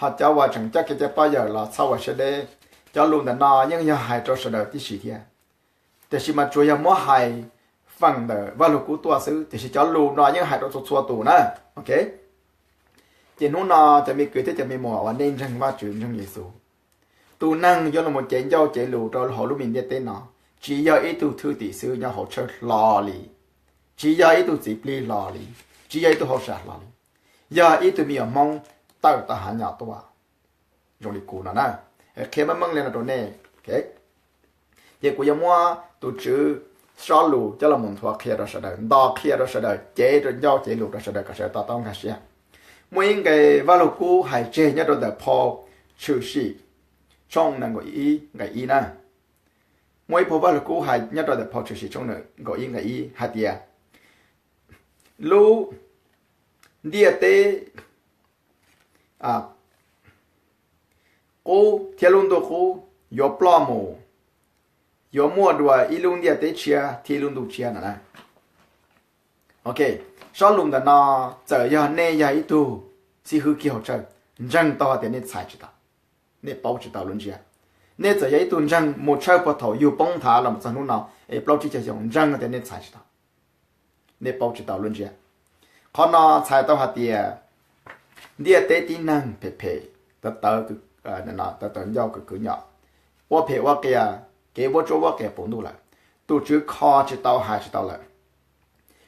Ho cov uas tseem coj kev cai poj yawm los txhob ua siab deb. Cov lus ntawm no yeej yog hais rau sawv daws tib si thiab, tiam sis mas tsuas yog muab hais feem ntawm Vaj Lug Kub tuaj xwb, tiam sis cov lus no yeej hais rau txhua txhua tus na. Ok, ces hnub no cov me kwv thiab cov me muam uas nej ntseeg Vajtswv ntseeg Yexus, tus neeg yuav los cev ncauj cev lus rau hauv lub me ntiaj teb no, tsis yog ib tug thwj tim xwb nyob hauv tshawj hlo li, tsis yog ib tug txiv plig hlo li, tsis yog ib tug hauj sam hlo li, yog ib tug me nyuam Hmoob tawm tau hav nyom tuaj zoo li kuv no na. Qhia meej meej li no rau nej. Ces kuv yuav muab tus Tswv sob lus coj los mus nthuav qhia rau sawv daws, nto qhia rau sawv daws, cev rau ncauj cev lus rau sawv daws kom sawv daws to taub nkag siab. Muaj ib nqe Vaj Lug Kub hais tseg nyob rau ntawm phau Tshwm Sim tshooj nees nkaum ib nqe ib na. Muaj ib phau Vaj Lug Kub hais nyob rau ntawm phau Tshwm Sim tshooj nees nkaum ib nqe ib hais tias lub ntiaj teb qub thiab lub ntuj qub yuav ploj mus, yuav muaj dua ib lub ntiaj teb tshiab thiab ib lub ntuj tshiab no na. Ok, sob lus ntawm no txawm yog nej yog ib tug xib hwb kig hauv tshawj, ntseeg tau hais tias nej txhais tsis tau, nej paub tsis tau lub ntsiab. Nej txawm yog ib tug ntseeg mus tshawj puag thaum yug poob nthav los mus txog hnub no es plaub tsib caug xyoo, ntseeg tias nej txhais tsis tau, nej paub tsis tau lub ntsiab. Qhov no txhais tau hais tias ntiaj teb tib neeg phem phem, tawv tawv ncauj kwv kwv nyom, ua phem ua qias, kev vuab tsuab vuab qias puv ntuj lawm, tus Tswv kho tsis tau hais tsis tau lawm.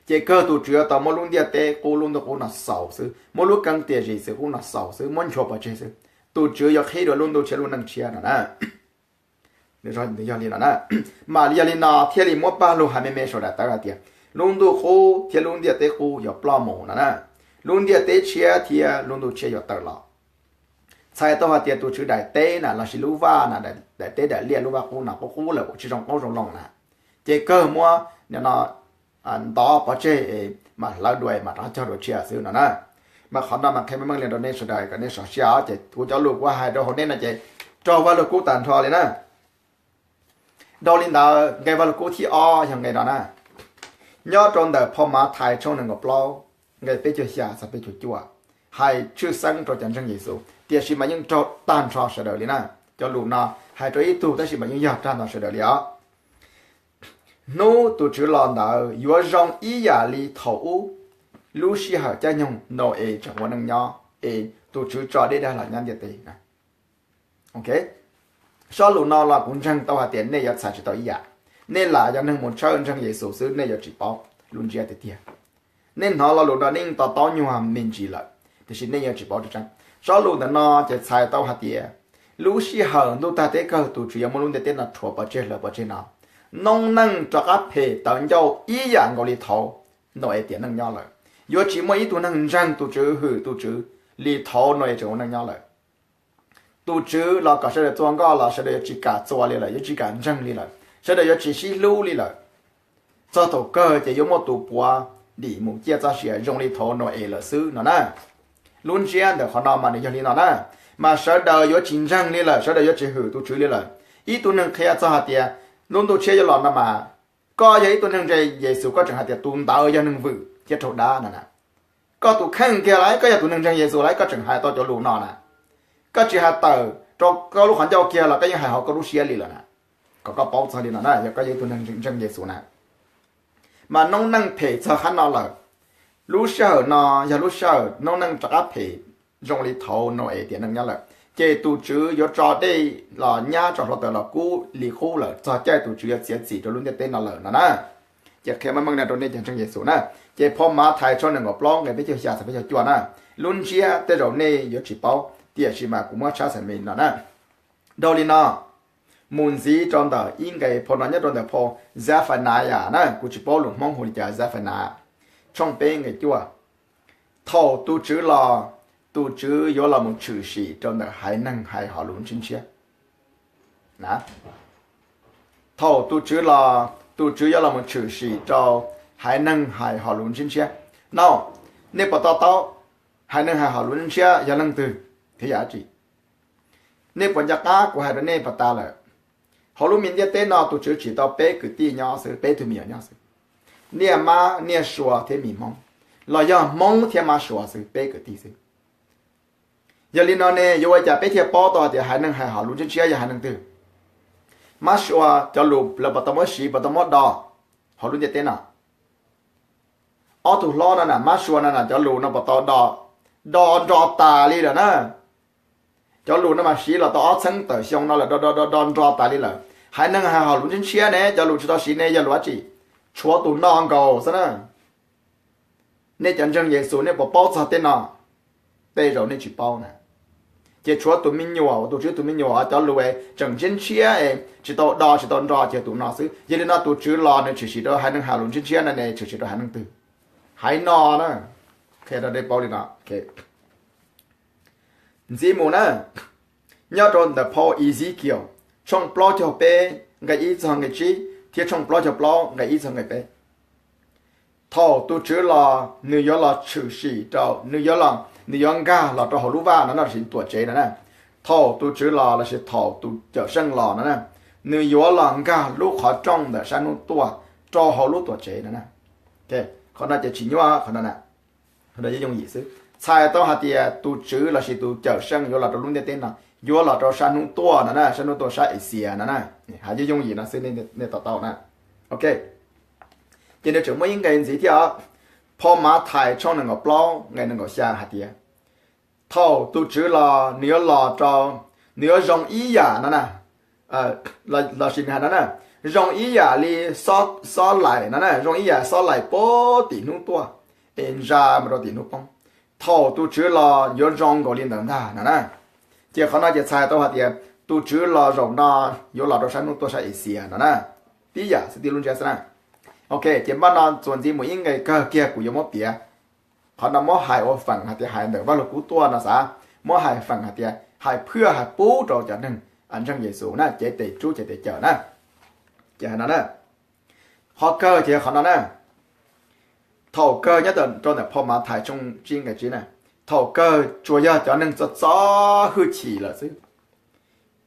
Ces kawg tus Tswv yuav tau muab lub ntiaj teb qub lub ntuj qub no xaus xwb, muab lub keeb tiam zis xwb qub no xaus xwb, muab nchuav pov tseg xwb, tus Tswv yuav qhib dua lub ntuj tshiab lub neej tshiab no na. Yog li no na, mas yog li no thiaj li muab paj lug hais me me saum daim tawv hais tias lub ntuj qub thiab lub ntiaj teb qub yuav ploj mus no na, lub ntiaj teb tshiab thiab lub ntuj tshiab yuav tawm los. Txhais tau hais tias tus Tswv daim teb na lossis lub vaj na, daim teb daim liaj lub vaj qub no qub qub lawm uas tsis zoo qoob zoo loo na, ces kawg muab no ntov pov tseg es mam hlawv dua es mam rov cog dua tshiab xwb no na. Mas qhov no mas qhia meej meej li rau nej sawv daws kom nej sov siab os. Ces kuv cov lus kuv hais rau hauv nej no ces raug Vaj Lug Kub tag nrho li na. Dhau li ntawd nqe Vaj Lug Kub thib ob yog nqe no na, nyob rau ntawm phau Mathais tshooj nees nkaum plaub nqe peb caug xya txog peb caug cuaj, hais tshwj xeeb rau cov ntseeg Yexus, tiam sis mas yeej raug tag nrho sawv daws li na. Cov lus no hais rau ib tug tab sis mas yeej yog tag nrho sawv daws li os. Hnub tus Tswv los ntawd yuav zoo ib yam li thaum ub, lub sij hawm caij nyoog Nau-es tseem ua neej nyob es tus Tswv tso dej dag los nyab ntiaj teb. Sob lus no los kuv ntseeg tau hais tias nej yuav txhais tsis tau ib yam. Nej lam yog neeg mus tshawj ntseeg Yexus xwb nej yuav tsis paub lub ntsiab tiag tiag. Nej hnov lo lus no nej yeej to taub nyuag me ntsis lawm, tiam sis nej yuav tsis paub tseeb. Sob lus ntawm no ces txhais tau hais tias lub sij hawm ntuj tag teb kawg tus Tswv yuav muab lub ntiaj teb no rhuav pov tseg hlawv pov tseg no, noob neej rov qab phem tawv ncauj ib yam nkaus li thaum Nau-es tiam neej nyob lawm. Yuav tsis muaj ib tug neeg ntseeg tus Tswv hwm tus Tswv li thaum Nau-es tseem ua neej nyob lawm. Tus Tswv los kom sawv daws txua nkoj los sawv daws yuav tsis kam txua li lawm, yuav tsis kam ntseeg li lawm, sawv daws yuav tsis sib hlub li lawm. Txog thaum kawg ces yuav muaj tus puav dim mus ciaj txoj sia zoo li thaum Nau-es lawm xwb no na. Lub ntsiab ntawm qhov no mas nws yog li no na, mas sawv daws yuav tsis ntseeg li lawm, sawv daws yuav tsis hwm tus Tswv li lawm. Ib tug neeg qhia txog hais tias lub ntuj tshiab yuav los no mas, koj yog ib tug neeg ntseeg Yexus koj tseem hais tias tus ntawd yog neeg vwm thiab raug dab no na. Koj tus kheej kiag los koj yog tus neeg ntseeg Yexus los koj tseem hais tau cov lus no na. Koj tsis hais tawm rau koj lub qhov ncauj kiag los koj yeej hais hauv koj lub siab li lawm na, kom koj paub txog li no na, yog koj yog ib tug neeg ntseeg Yexus na. Mas noob neej phem txog qhov no lawm, lub sij hawm no yog lub sij hawm noob neej rov qab phem zoo li thaum Nau-es tiam neej nyob lawm, ces tus Tswv yuav tso dej los nyab tso hluav taws los kub li qub lawm txog caij tus Tswv yuav txiav txim rau lub ntiaj teb no lawm no na. Ces qhia meej meej no rau nej cov ntseeg Yexus na. Ces phau Mathais tshooj nees nkaum plaub nqe peb caug xya txog peb caug cuaj na, lub ntsiab tej zaum nej yuav tsis paub, tiam sis mas kuv muab tshab xam me no na. Dhau li no, mus ntxiv rau ntawm ib nqe phau no nyob rau ntawm phau Zephaniah na, kuv tsis paub lus Hmoob hu li cas, Zephaniah tshooj peb nqe cuaj. Thaum tus Tswv los, tus Tswv yuav los mus tshwm sim rau ntawm haiv neeg hais hom lus ntshiab ntshiab. Thaum tus Tswv los, tus Tswv yuav los mus tshwm sim rau haiv neeg hais hom lus ntshiab ntshiab. No, nej puas to taub haiv neeg hais hom lus ntshiab ntshiab yog leej twg thiab yam dab tsi? Nej puas nco qab kuv hais rau nej puas tas lawm? Hauv lub me ntiaj teb no tus Tswv tsim tau peb kwv tij nyob xwb, peb tug me nyuam nyob xwb. Niaj Mab, niaj Suav thiab me Hmoob, los yog Hmoob thiab Mab Suav xwb, peb kwv tij xwb. Yog li no ne yuav ua cas peb thiaj paub tau hais tias haiv neeg hais hom lus ntshiab ntshiab yog haiv neeg twg? Mab sua cov lus lawv puas tau muab siv, puas tau muab do hauv lub ntiaj teb no? Ob tug hlob no na, mab sua no na, cov lus no puas tau do, do nro tas li lawm na. Cov lus no mas siv los tau ob txheeb tawm xyoo no lawm, do do do do nro tas li lawm. Haiv neeg hais hom lus ntshiab ntshiab ne cov lus tsis tau siv ne yog lus dab tsi? Tshuav tus no nkaus xwb na. Nej cov ntseeg Yexus nej puas paub txog tej no? Tej zaum nej tsis paub na. Ces tshuav tus me nyuam, tus Tswv tus me nyuam cov lus tseem ntshiab ntshiab es tsis tau do tsis tau nro ces tus no xwb. Yog li no tus Tswv los nws tshwm sim rau haiv neeg hais lus ntshiab ntshiab no ne tshwm sim rau haiv neeg twg? Haiv no na. Qhia rau nej paub li no. Ntxiv mus na, nyob rau ntawm phau Ezekiel tshooj plaub caug peb nqe ib txog nqe tsib thiab tshooj plaub caug plaub nqe ib txog nqe peb. Thaum tus Tswv los nws yuav los tshwm sim rau, nws yuav los, nws yuav nkag los rau hauv lub vaj no na, lossis tuam tsev no na. Thaum tus Tswv los lossis thaum tus Cawmseej los no na, nws yuav los nkag lub qhov rooj ntawm sab hnub tuaj rau hauv lub tuam tsev no na. Qhov no ces tsis nyuaj, qhov no na, qhov no yooj yim xwb. Txhais tau hais tias tus Tswv lossis tus Cawmseej yuav los rau lub ntiaj teb no, yuav los rau sab hnub tuaj no na, sab hnub tuaj sab Axias no na. Hais yooj yooj yim no xwb nej to taub na. Ok, ces nws tseem muaj ib nqe ntxiv thiab os. Phau Mathais tshooj nees nkaum plaub nqe nees nkaum xya hais tias, thaum tus Tswv los nws yuav los rau, nws yuav zoo ib yam no na, lossis nws hais no na, zoo ib yam li xob laim no na, zoo ib yam xob laim puag tim hnub tuaj es ntsa mus rau tim hnub poob. Thaum tus Tswv los yuav zoo nkaus li ntawd ntag no na. Ces qhov no ces txhais tau hais tias tus Tswv los zaum no yuav los rau sab hnub tuaj sab Axias no na. Tib yam xwb, tib lub ntsiab xwb na. Ok, ces npaj no txuas ntxiv mus ib nqe kawg kiag kuv yuav muab piav. Qhov no muab hais ua feem hais tias hais ntawm Vaj Lug Kub tuaj no xav, muab hais feem hais tias hais phwaj hais pub rau cov neeg ntseeg Yexus na, cev tes rub cev tes cawm na. Ces hais no na, qhov kawg ces qhov no na. Thaum kawg nyob rau ntawm phau Mathais tshooj tsib nqe tsib na, thaum kawg tsuas yog cov neeg txo txo hwj chim lawm xwb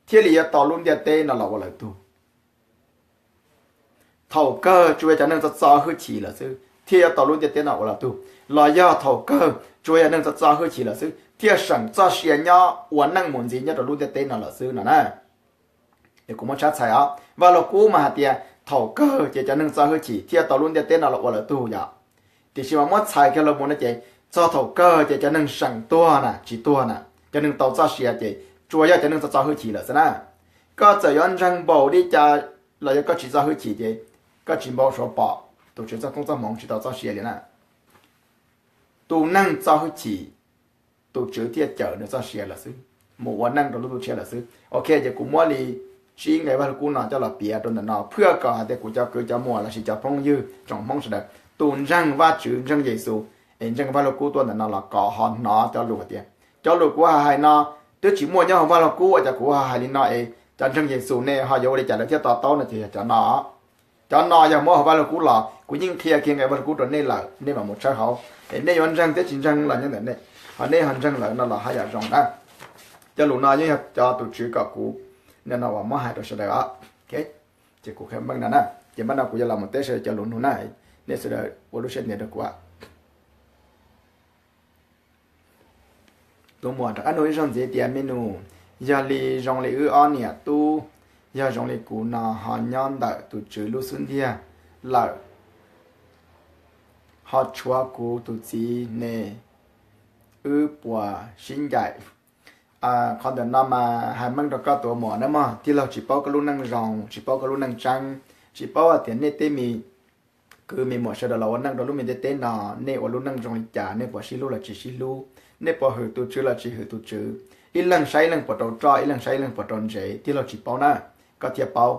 thiaj li yuav tau lub ntiaj teb no los ua lawv tug. Thaum kawg tsuas yog cov neeg txo txo hwj chim lawm xwb thiaj yuav tau lub ntiaj teb no ua lawv tug, los yog thaum kawg tsuas yog neeg txo txo hwj chim lawm xwb thiaj seem txoj sia nyob ua neej mus ntxiv nyob rau lub ntiaj teb no lawm xwb no na. Es kuv muab tshab txhais os, Vaj Lug Kub mas hais tias thaum kawg ces cov neeg txo hwj chim thiaj tau lub ntiaj teb no los ua lawv tug yom. Tiam sis mas muab txhais kiag los mus no ces txog thaum kawg ces cov neeg seem tuag na tsis tuag na, cov neeg tau txoj sia ces tsuas yog cov neeg txo txo hwj chim lawm xwb na. Koj txawm yuav ntseeg npaum li cas los yog koj tsis txo hwj chim ces koj tsis npau suav pom tus Tswv txoj koob txoj hmoov, tsis tau txoj sia li na. Tus neeg txo hwj chim, tus Tswv thiaj cawm nws txoj sia lawm xwb, mus ua neej rau lub ntuj tshiab lawm xwb. Ok, ces kuv muab li tsib nqe Vaj Lug Kub no coj los piav rau ntawm no phwaj kom hais tias kuv cov kwv cov muam lossis cov phooj ywg tsoom Hmoob sawv daws, tus ntseeg Vajtswv ntseeg Yexus es ntseeg Vaj Lug Kub tuaj ntawm no los kom ho hnov cov lus hais tias, cov lus kuv hais no twb tsis muaj nyob hauv Vaj Lug Kub ua cas kuv ho hais li no es cov ntseeg Yexus nej ho yuav ua li cas lawv thiaj to taub no ces yog cov no. Cov no yog muab hauv Vaj Lug Kub los kuv yeej qhia kiag nqe Vaj Lug Kub rau nej lawm, nej mam mus tshawb hauv es nej yuav ntseeg thiab tsis ntseeg los nyob ntawm nej, ho nej ho ntseeg lawm no los haj yam zoo na. Cov lus no yeej yog cov tus Tswv kom kuv no uas muab hais rau sawv daws os. Ces kuv qhia meej no na, ces npaj no kuv yuav los mus teb sawv daws cov lus nug na, nej sawv daws ua lub siab ntev rau kuv. Tus muam rov qab nug ib zaug ntxiv tias, me nus, yog li zoo li wb ob niam tub, yog zoo li kuv no ho nyob ntawm tus Tswv lub xub ntiag lawm, ho tshuav kuv tus txiv ne, wb puas sib ncaim? Qhov ntawm no mas hais meej rau koj tus muam nawb mog, tij laug tsis paub koj lub neej zoo, tsis paub koj lub neej tseeb, tsis paub hais tias nej tej me kwv me muam sawv daws los ua neej rau lub me ntiaj teb no, nej ua lub neej zoo li cas, nej puas sib hlub los tsis sib hlub, nej puas hwm tus Tswv los tsis hwm tus Tswv, ib leeg saib ib leeg puas rau roj, ib leeg saib ib leeg puas rau ntsev, tij laug tsis paub na, koj thiaj paub.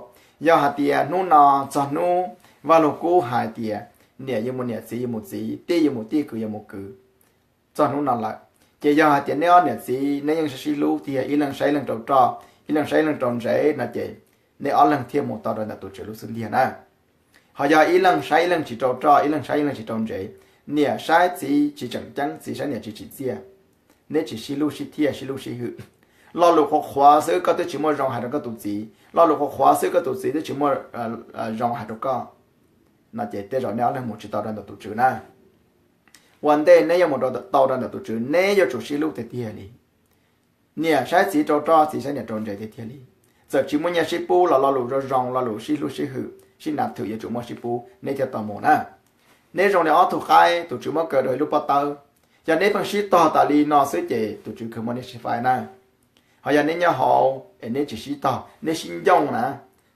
Yog hais tias hnub no txog hnub Vaj Lug Kub hais tias niam yuav mus niam, txiv yuav mus txiv, tij yuav mus tij, kwv yuav mus kwv, txog hnub no lawm, ces yog hais tias nej ob niam txiv nej yeej sib hlub tiag, ib leeg saib ib leeg rau roj, ib leeg saib ib leeg rau ntsev no ces nej ob leeg thiaj mus tau rau ntawm tus Tswv lub xub ntiag na. Ho yog ib leeg saib ib leeg tsis rau roj, ib leeg saib ib leeg tsis rau ntsev, niam saib txiv tsis tseem ceeb, txiv saib niam tsis tsim txiaj, neb tsis sib hlub sib thiaj sib hlub sib hwm, lo lus qhuav qhuav xwb koj twb tsis muaj zoo hais rau koj tus txiv, lo lus qhuav qhuav xwb koj tus txiv twb tsis muaj zoo hais rau koj, no ces tej zaum nej ob leeg mus tsis tau rau ntawm tus Tswv na. Ua ntej neb yuav mus tau rau ntawm tus Tswv neb yuav tsum sib hlub tiag tiag li. niam saib txiv rau roj, txiv saib niam rau ntsev tiag tiag li. Txawm tsis muaj nyiaj sib pub los lo lus zoo zoo, lo lus sib hlub sib hwm, sib nas thwm yuav tsum muaj sib pub, neb thiaj tau mus na. Neb zoo li ob tug qaib, tus Tswv muab kaw rau ib lub pob tawb. Yog neb pheej sib tog tas li no xwb ces tus Tswv khaws muab neb sib faib na. Ho yog neb nyob hauv es neb tsis sib tog, neb sib ncooj na,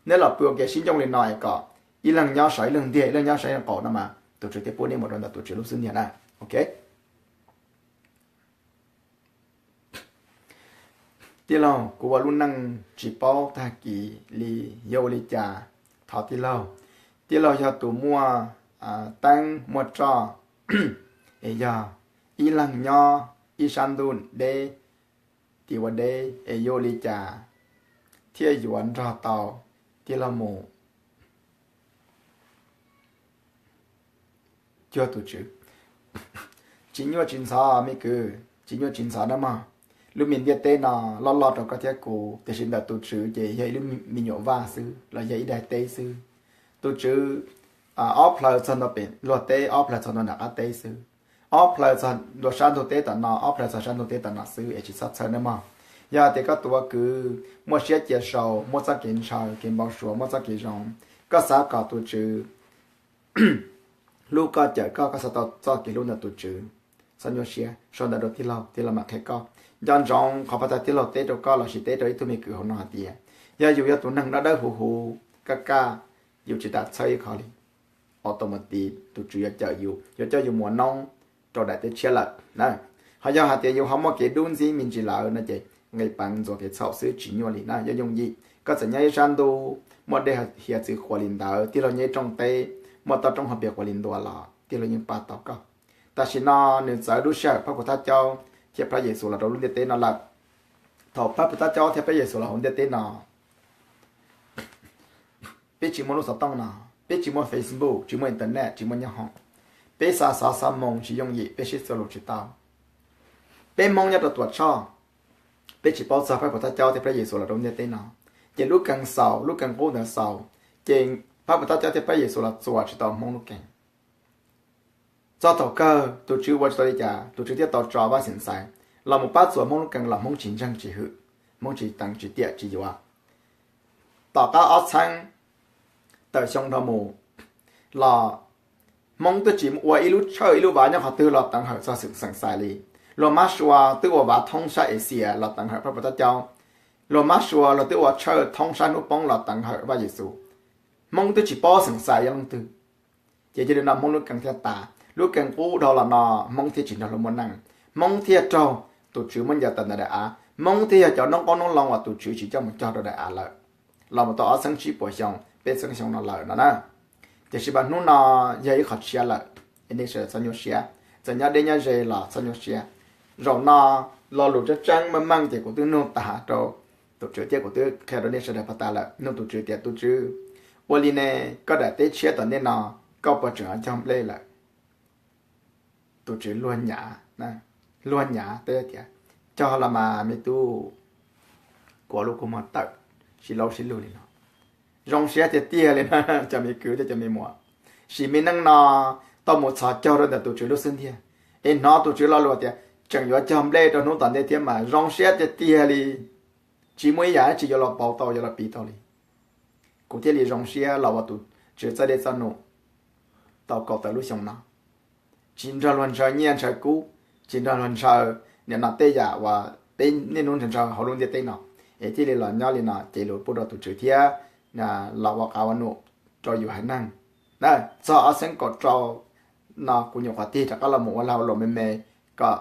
neb los pw ua ke sib ncooj li no es kom ib leeg nyob saum ib leeg ntiag, ib leeg nyob saum ib leeg qaum no mas tus Tswv thiaj pub neb mus rau ntawm tus Tswv lub xub ntiag na. Ok. Tij laug, kuv ua lub neej tsis paub tag kis li, yuav ua li cas? Thov tij laug. Tij laug yog tus muaj teeb muaj roj, es yog ib leeg nyob ib sab ntuj deb tim ua deb, es yuav ua li cas thiaj yuav nrog tau tij laug mus cuag tus Tswv? Tsis nyuaj tsis ntxhov me kwv, tsis nyuaj tsis ntxhov na mog. Lub me ntiaj teb no loj loj rau koj thiab kuv, tiam sis ntawm tus Tswv ces yog ib lub me nyuam vaj xwb los yog ib daim teb xwb. Tus Tswv ob plhaw txog ntua pem luag teb, ob plhaw txog ntua nram qab teb xwb. Ob plhaw txog ntua sab ntug teb tom no, ob plhaw txog sab ntug teb tom no xwb es tsis txhob txhawj na mog. Yog tias koj tus ua kwv muaj siab cia sau, muaj txoj kev ntshaw kev npau suav, muaj txoj kev zoo, koj xav kom tus Tswv hlub koj cawm koj, koj xav tau txoj kev hlub ntawm tus Tswv, txhob nyuaj siab, sau ntawv rau tij laug, tij laug mam qhia koj. Nco ntsoov qhov pas tas tij laug teb rau koj lossis teb rau ib tug me kwv hauv no hais tias, yog yus yog tus neeg dawb dawb huv huv, kaj kaj, yus tsis tas txhawj ib qho li. Automatic tus Tswv yuav cawm yus, yuav coj yus mus noob rau daim teb tshiab lawm na. Ho yog hais tias yus ho muaj kev dub ntxib me ntsis lawm no ces nqis peev ntxuav kev txhaum xwb, tsis nyuaj li na, yooj yooj yim. Koj txawm nyob ib sab ntuj muaj dej hiav txwv quas li ntawd, tij laug nyob ib rooj teb muaj toj roob hauv pes quas li ntua los tij laug yeej pab tau koj. Tam sim no nws txawv lub sij hawm Phaj Puas Thaj Caub thiab Phab Yexus los rau lub ntiaj teb no lawm. Thaum Phaj Puas Thaj Caub thiab Phab Yexus los hauv ntiaj teb no, peb tsis muaj lub xov tooj no, peb tsis muaj Facebook, tsis muaj internet, tsis muaj nyoob hoom. Peb xav xov xav moo tsis yooj yim, peb sib txuas lus tsis tau. Peb Hmoob nyob rau Tuam Tshoj, peb tsis paub txog Phaj Puas Thaj Caub thiab Phab Yexus los rau ntiaj teb no, ces lub kees xaus, lub kees qub ntawd xaus, ces Phaj Puas Thaj Caub thiab Phab Yexus los txuas tsis tau Hmoob lub kees. Txog thaum kawg tus Tswv ua tsis tau li cas, tus Tswv thiaj tau tso Vaj Xeem Xais los mus pab txuas Hmoob lub kees los Hmoob tsis ntseeg tsis hwm, Hmoob tsis teev tsis tiam tsis yuav. Tom qab ob txheeb tawm xyoo dhau mus los Hmoob twb tsis ua ib lub tshawj ib lub vav nyob qhov twg los teev hawm txog Xeem Xais li. Luag Mab Sua twb ua vav thoob sab Axias los teev hawm Phaj Puas Thaj Caub. Luag Mab Sua luag twb ua tshawj thoob sab hnub poob los teev hawm Vaj Yexus. Hmoob twb tsis paub Xeem Xais yog leej twg. Ces yog li no Hmoob lub kees thiaj tas, lub kees qub dhau los no Hmoob thiaj tsis nrog luag muaj neej, Hmoob thiaj raug tus Tswv muab ncaws tawm ntawm daim av, Hmoob thiaj yog cov noob qoob noob loo uas tus Tswv tsis coj mus cog rau daim av lawm, los mus tau ob txheeb tsib puas xyoo peb txheeb xyoo no lawm no na. Tiam sis mas hnub no yog ib qho tshiab lawm, es nej sawv daws txhob nyuaj siab, txawm nyob deb nyob ze los txhob nyuaj siab. Zaum no lo lus tseeb tseeb meej meej ces kuv twb nug tas rau tus Tswv thiab kuv twb qhia rau nej sawv daws pag tas lawm, nug tus Tswv tias, tus Tswv, ua li ne, koj daim teb tshiab tom ntej no koj puas tseem yuav cog nplej lawm? Tus Tswv luag nyav, luag nyav teb tias, cog los mas me tub. Kuv lub kua muag tawm, sib laub sib lug li no. Zoo siab tiag tiag li na cov me kwv thiab cov me muam. Sim me neej no tau mus txhos caug rau ntawm tus Tswv lub xub ntiag, es hnov tus Tswv lo lus tias tseem yuav cog nplej rau hnub tom ntej thiab mas zoo siab tiag tiag li. Tsis muaj ib yam dab tsi yuav los pauv tau yuav los piv tau li. Kuv thiaj li zoo siab los ua tus Tswv txoj dej txoj num tau kaum tawm lub xyoo no. Tsis nrog luag ntshaw nyiaj ntshaw kub, tsis nrog luag ntshaw nim no tej yam uas peb niaj hnub ntshaw ntshaw hauv lub ntiaj teb no, es thiaj li los nyob li no ces lus pub rau tus Tswv thiab los ua qav ua num rau yus haiv neeg. Txog ob txheeb kaum rau no kuv nyuam qhuav tig rov qab los mus ua lag ua luam me me kom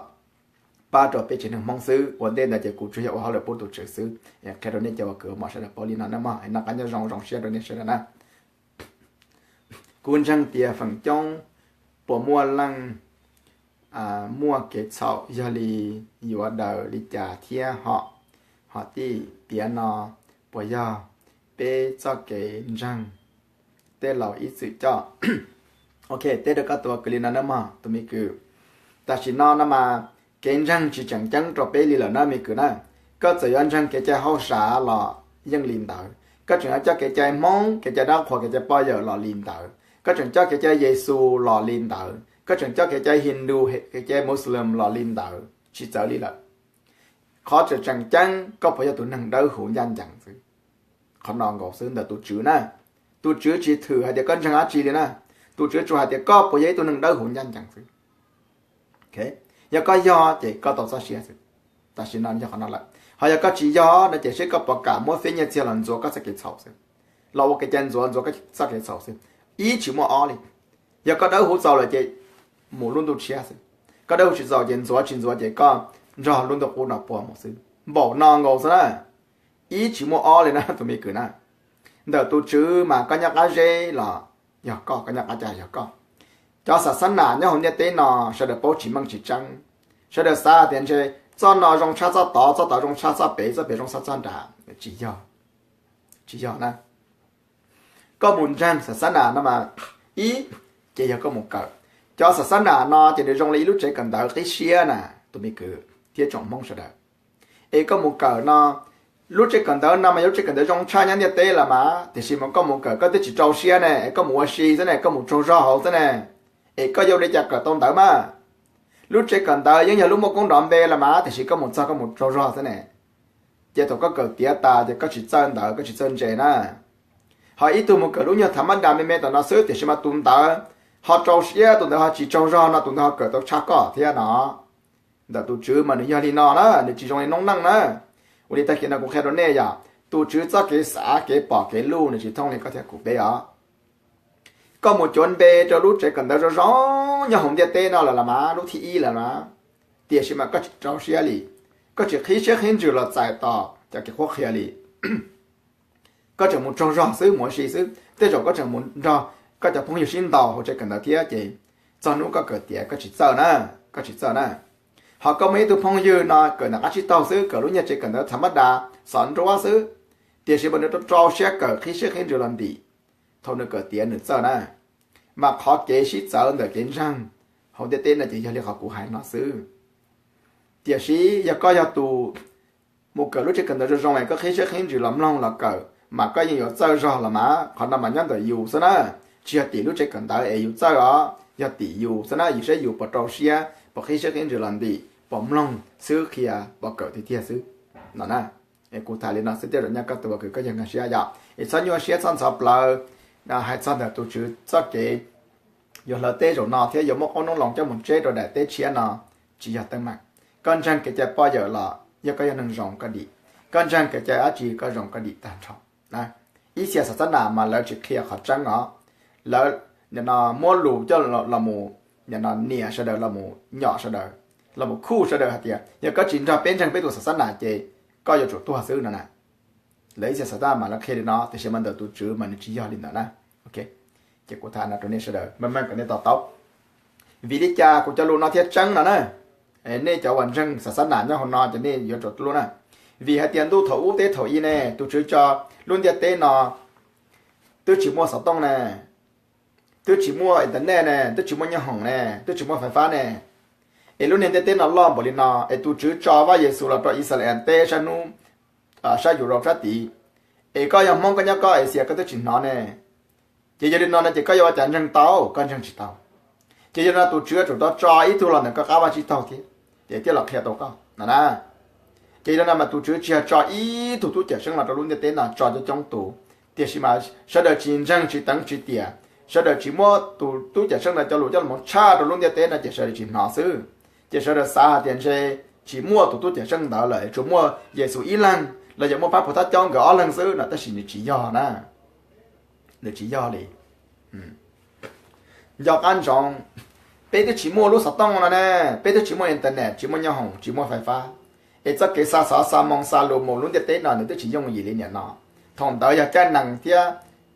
pab rau peb tsev neeg Hmoob xwb. Ua ntej ntawd ces kuv tsuas yog ua hauj lwm pub tus Tswv xwb. Qhia rau nej cov uas kws mos sawv daws paub li no na mog, es noj qab nyob zoo, zoo siab rau nej sawv daws na. Kuv ntseeg tias feem coob puas muaj leej muaj kev txhaum, yog li yuav daws li cas thiab hom? Hom tij, tiam no puas yog peb txoj kev ntseeg tej laus ib txwm coj? Ok, teb rau koj tus kwv li no na mog tus me kwv. Tam sim no no mas kev ntseeg tsis tseem ceeb rau peb li lawm na me kwv na. Koj txawm yuav ntseeg kev cai hauj sam los yeej li ntawd, koj tseem yuav coj kev cai Hmoob, kev cai dab qhuas, kev cai poj yawm los li ntawd, koj tseem coj kev cai Yexus los li ntawd, koj tseem coj kev cai Hindu, kev cai Muslim los li ntawd, tsis txawv li lawm. Qhov tseem tseem ceeb koj puas yog tus neeg dawb huv ncaj ncees xwb. Qhov no nkaus xwb ntawm tus Tswv na. Tus Tswv tsis thwm hais tias koj ntseeg dab tsi li na. Tus Tswv tsuas hais tias koj puas yog ib tug neeg dawb huv ncaj ncees xwb. Yog koj yog ces koj tau txoj sia xwb. Tam sim no yog qhov no lawm, ho yog koj tsis yog no ces seb koj puas kam muab fiab nyiaj txiag los ntxuav koj txoj kev txhaum xwb, los ua kev cai ntxuav ntxuav koj txoj kev txhaum xwb. Ib tsis muaj ob li. Yog koj dawb huv txaus lawm ces mus lub ntuj tshiab xwb. Koj dawb huv tsis txaus ces ntxuav tsis ntxuav ces koj nrog lub ntuj qub no puag mus xwb. Npaum no nkaus xwb na. Ib tsis muaj ob li na tus me kwv na. Ntawm tus Tswv mas koj nyob qab zeb los yog koj, koj nyob qab cag yog koj. Cov xav xab nas nyob hauv ntiaj teb no sawv daws paub tsis meej tsis tseeb. Sawv daws xav tias ntshe txoj no zoo tshaj txoj tod, txoj tod zoo tshaj txoj pem, txoj pem zoo tshaj txoj nram. Tsis yog, tsis yog na. Koj mus ntseeg xav xab nas no mas, ib, ces yog koj mus kawm. Cov xav xab nas no ces nws zoo li ib lub tsev kawm ntawv qib siab na, tus me kwv thiab tsoom Hmoob sawv daws. Es koj mus kawm no, lub tsev kawm ntawv no mas yog lub tsev kawm ntawv zoo tshaj nyob ntiaj teb los mas, tiam sis mas koj mus kawm koj twb tsis rau siab ne, es koj mus ua si xwb ne, koj mus tsaug zog hauv xwb ne, es koj yuav ua li cas kawm tau ntawv mas? Lub tsev kawm ntawv yeej yog lub muaj koob nrov npe los mas, tiam sis koj mus txog koj mus tsaug zog xwb ne. Ces thaum koj kawm tiav tas ces koj tsis txawj ntawv, koj tsis txawj ntse na. Ho ib tug mus kawm lub nyuag thav mab das me me tom no xwb, tiam sis mas tus ntawd ho rau siab, tus ntawd ho tsis tsaug zog no, tus ntawd ho kawm tau tshaj koj thiab no. Ntawm tus Tswv mas nws yog li no na, nws tsis zoo li noob neej na. Ua li tag kis no kuv qhia rau nej yom, tus Tswv txoj kev xav, kev pom, kev luj nws tsis thooj li koj thiab kuv peb os. Koj mus cuav npe rau lub tsev kawm ntawv zoo zoo nyob hauv ntiaj teb no lawm los mas, lub thib ib lawm los mas, tiam sis mas koj tsis rau siab li, koj tsis qhib siab qhib ntsws los txais tos cov kev qhuab qhia li. Koj tseem mus tsaug zog xwb, mus ua si xwb, tej zaum koj tseem mus nrog koj cov phooj ywg sib ntaus hauv tsev kawm ntawv thiab ces txog hnub koj kawm tiav koj tsis txawj na, koj tsis txawj na. Ho koj muaj ib tug phooj ywg no kawm nram qab tsib taug xwb, kawm lub nyuag tsev kawm ntawv thav mab das xov nruab xwb, tiam sis mas nws rau rau siab kawm qhib siab qhib ntsws los ntim, thaum nws kawm tiav nws txawj na. Mas qhov kev sib txawv ntawm kev ntseeg hauv ntiaj teb no ces yog li qhov kuv hais no xwb. Tiam sis yog koj yog tus mus kawm lub tsev kawm ntawv zoo zoo es koj qhib siab qhib ntsws los mloog los kawm mas koj yeej yuav txawj zog los mas, qhov no mas nyob ntawm yus xwb na. Tsis yog tim lub tsev kawm ntawv es yus txawj os, yog tim yus xwb na, yus saib yus puas rau siab, puas qhib siab qhib ntsws los ntim, puas mloog xwb qhia, puas kawm tiag tiag xwb no na. Kuv tham li no xwb, tej zaum nyob koj tus uas kws koj yog nkag siab yom, es txhob nyuaj siab txhob ntxhov plawv. Hais txog ntawm tus Tswv txoj kev yuav hlawv teb zaum no thiab yuav muab qoob loo coj mus tseb rau daim teb tshiab no, tsis yog teeb meem. Koj ntseeg kev cai poj yawm los yog koj yog neeg zoo koj dim, koj ntseeg kev cai dab tsi koj zoo koj dim tag nrho. Ib txhia xav xab nas mas lawv tsis qhia qhov tseeb os, lawv nim no muab lus coj los mus, nim no nias sawv daws los mus nyom sawv daws, los mus khuj sawv daws hais tias yog koj tsis nrog peb ntseeg peb tus xav xab nas ces koj yuav tsum tuag xwb no na. Lawv ib txhia xav xab nas mas lawv qhia li no, tiam sis mas ntawm tus Tswv mas nws tsis yog li ntawd na. Ces kuv tham no rau nej sawv daws meej meej kom nej to taub. Vim li cas kuv cov lus no thiaj tseeb no na? Nej cov uas ntseeg xav xab nas nyob hauv no ces nej yuav tsum tuaj lub na. Vim hais tias ntuj thaum ub teb thaum i ne, tus Tswv tso lub ntiaj teb no twb tsis muaj xov tooj ne, twb tsis muaj internet ne, twb tsis muaj nyoob hoom ne, twb tsis muaj fais fab ne. Es lub niag ntiaj teb no loj npaum li no, es tus Tswv tso Vaj Yexus los rau Ixayees teb sab hnub, sab Europe sab tid. Es koj yog Hmoob koj nyob koj Asia koj twb tsis hnov ne. Ces yog li no no ces koj yuav ua cas ntseeg tau? Koj ntseeg tsis tau. Ces yog li no tus Tswv yuav tsum tau tso ib tug los ntawm koj qab vaj tsib taug thiab, ces thiaj los qhia tau koj no na. Ces yog li no mas tus Tswv tsis yog tso ib tug tub cawm seej los rau lub ntiaj teb no tso coob coob tus, tiam sis mas sawv daws tsis ntseeg tsis teev tsis tiam, sawv daws tsis muab tus tub cawm seej ntawd cov lus coj los tshaj rau lub ntiaj teb no ces sawv daws tsis hnov xwb. Ces sawv daws xav hais tias ntshe tsis muaj tus tub cawm seej ntawd lawm, tsuas muaj Yexus ib leeg los yog muaj pab puag thab caub nkawd ob leeg xwb no, tab sis nws tsis yog na. Nws tsis yog li. Nco qab ntsoov, peb twb tsis muaj lub xov tooj no ne, peb twb tsis muaj internet, tsis muaj nyoob hoom, tsis muaj fais fab, es txoj kev xa xov xa moo xa lus mus lub ntiaj teb no nws twb tsis yooj yim li nim no. Thaum ntawd yog caij nees thiab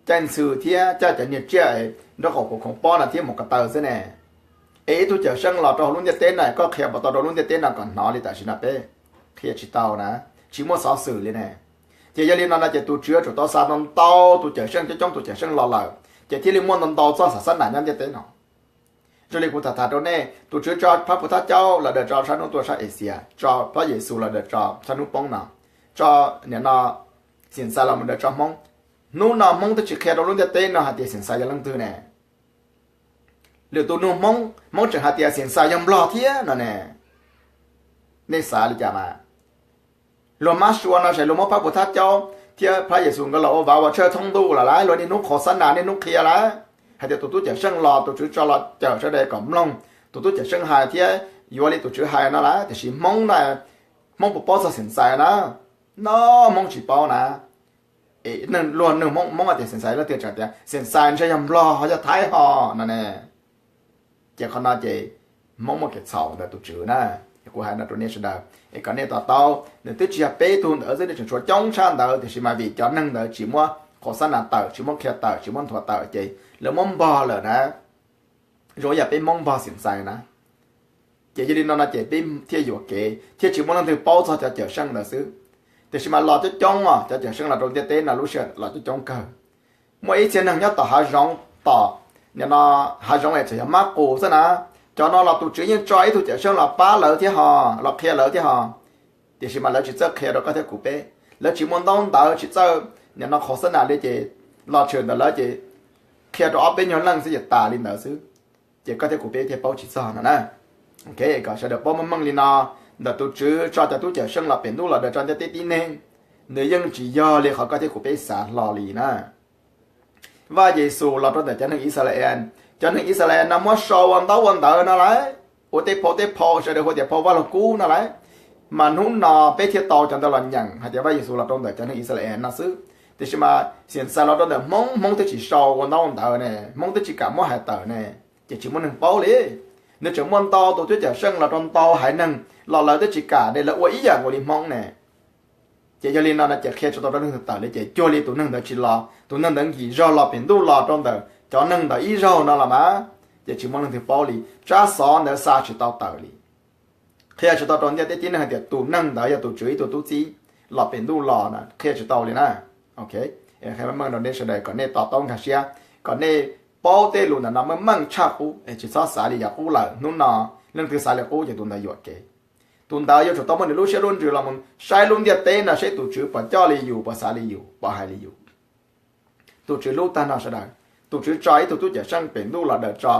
caij ntxhw thiab caij cov niag tsiaj nraub qaum kuv khoov pob no thiab mus ko taw xwb ne. Es ib tug cawm seej los rau hauv lub ntiaj teb no koj qhia puas tau rau lub ntiaj teb no kom hnov li tam sim no peb qhia tsis tau na, tsis muaj xov xwm li ne. Ces yog li no no ces tus Tswv yuav tsum tau xa ntau ntau tus cawm seej coob coob tus cawm seej los lawm ces thiaj li muaj ntau ntau txoj xav xab nas nyob ntiaj teb no. Zoo li kuv tham tham rau nej, tus Tswv tso phab puag thab caub los daws tso sab hnub tuaj sab Asia, tso phab Yexus los daws tso sab hnub poob no, tso nim no Xeem Xais los mus daws tso Hmoob. Hnub no Hmoob twb tsis qhia rau lub ntiaj teb no hais tias Xeem Xais yog leej twg ne. Lwm tus nug Hmoob, Hmoob tseem hais tias Xeem Xais yog Nplog thiab no ne. Nej xav li cas mas? Luag mab sua no ces luag muab phab puas thab caub thiab Phab Yexus nkawd los ua vav ua tsawj thoob ntuj lawm lauj, luag niaj hnub qhov xab nas niaj hnub qhia lauj, hais tias tus tub cawm seej los, tus Tswv tso los cawm sawv daws kom mloog, tus tub cawm seej hais thiab yuav li tus Tswv hais no lauj. Tiam sis Hmoob na, Hmoob puas paub txog xeem xais na? No, Hmoob tsis paub na. Luag nug Hmoob, Hmoob tias xeem xais, leej twg tseem tias xeem xais ntshe yog Nplog ho yog Thaib ho no ne. Ces qhov no ces Hmoob muaj kev txhaum ntawm tus Tswv na. Kuv hais no rau nej sawv daws es kom nej to taub, nws twb tsis yog peb tug ntawd xwb, nej tseem tshuav coob tshaj ntawd, tiam sis mas vim cov neeg ntawd tsis muab qhov xab nas tawm, tsis muab qhia tawm, tsis muab nthuav tawm ces lawv muab npog lawm na. Zoo yam peb Hmoob npog xeem xais na. Ces yog li no no ces peb thiaj yuam kev thiab tsis muaj leej twg paub txog cov cawm seej ntawd xwb. Tiam sis mas los coob coob os, cov cawm seej los rau ntiaj teb no lub sij hawm los coob coob kawg. Muaj ib txhia neeg nyob tom hav zoov, tom nim no hav zoov es txawm yog mab qus xwb na, cov no los tus Tswv yeej tso ib tug cawm seej los pab lawv thiab ho, los qhia lawv thiab ho. Tiam sis mas lawv tsis txawj qhia rau koj thiab kuv peb, lawv tsis muaj ntaub ntawv, tsis txawj nim no qhov xab nas li ces los tshwm ntawm lawv ces qhia rau ob peb nyuag leej xwb ces tas li ntawd xwb. Ces koj thiab kuv peb thiaj paub tsis txog no na. Kom sawv daws paub meej meej li no, ntawm tus Tswv tso cov tub cawm seej los pem ntuj los daws tso ntiaj teb tib neeg, nws yeej tsis yog li qhov koj thiab kuv peb xav hlo li na. Vaj Yexus los rau ntawm cov neeg Yixalayees, cov neeg Yixalayees no muab sau ua ntaub ua ntawv no lauj, ua tej phau tej phau sawv daws hu tias phau Vaj Lug Kub no lauj. Mas hnub no peb thiaj tau cov ntawd los nyeem hais tias Vaj Yexus los rau ntawm cov neeg Yixalayees no xwb. Tiam sis mas xeem xais los rau ntawm Hmoob, Hmoob twb tsis sau ua ntaub ua ntawv ne, Hmoob twb tsis kam muab hais tawm ne, ces tsis muaj neeg paub li. Nws tseem muaj ntau tus tub cawm seej los rau ntau haiv neeg los lawv twb tsis kam ne, lawv ua ib yam nkaus li Hmoob ne. Ces yog li no no ces qhia tsis tau rau leej twg tawm li ces cuag li tus neeg ntawd tsis los, tus neeg ntawd nkim zog los pem ntuj los rau ntawm cov neeg ntawd ib zaug no los mas, ces tsis muaj leej twg paub li, tsab xov ntawd xa tsis tau tawm li. Qhia tsis tau rau ntiaj teb tib neeg hais tias tus neeg ntawd yog tus Tswv ib tug tub txib los pem ntuj los na, qhia tsis tau li na. Meej rau nej sawv daws kom nej to taub nkag siab, kom nej paub tej lus ntawm no meej meej tshaj qub, tsis txhob xav li yav qub lawm. Hnub no leej twg xav li qub ces tus ntawd yuam kev. Tus ntawd yuav tsum tau muaj nws lub siab lub ntsws los mus saib lub ntiaj teb no seb tus Tswv puas coj li yus, puas xav li yus, puas hais li yus. Tus Tswv hlub tag nrho sawv daws. Tus Tswv tso ib tug tub cawm seej pem ntuj los daws tso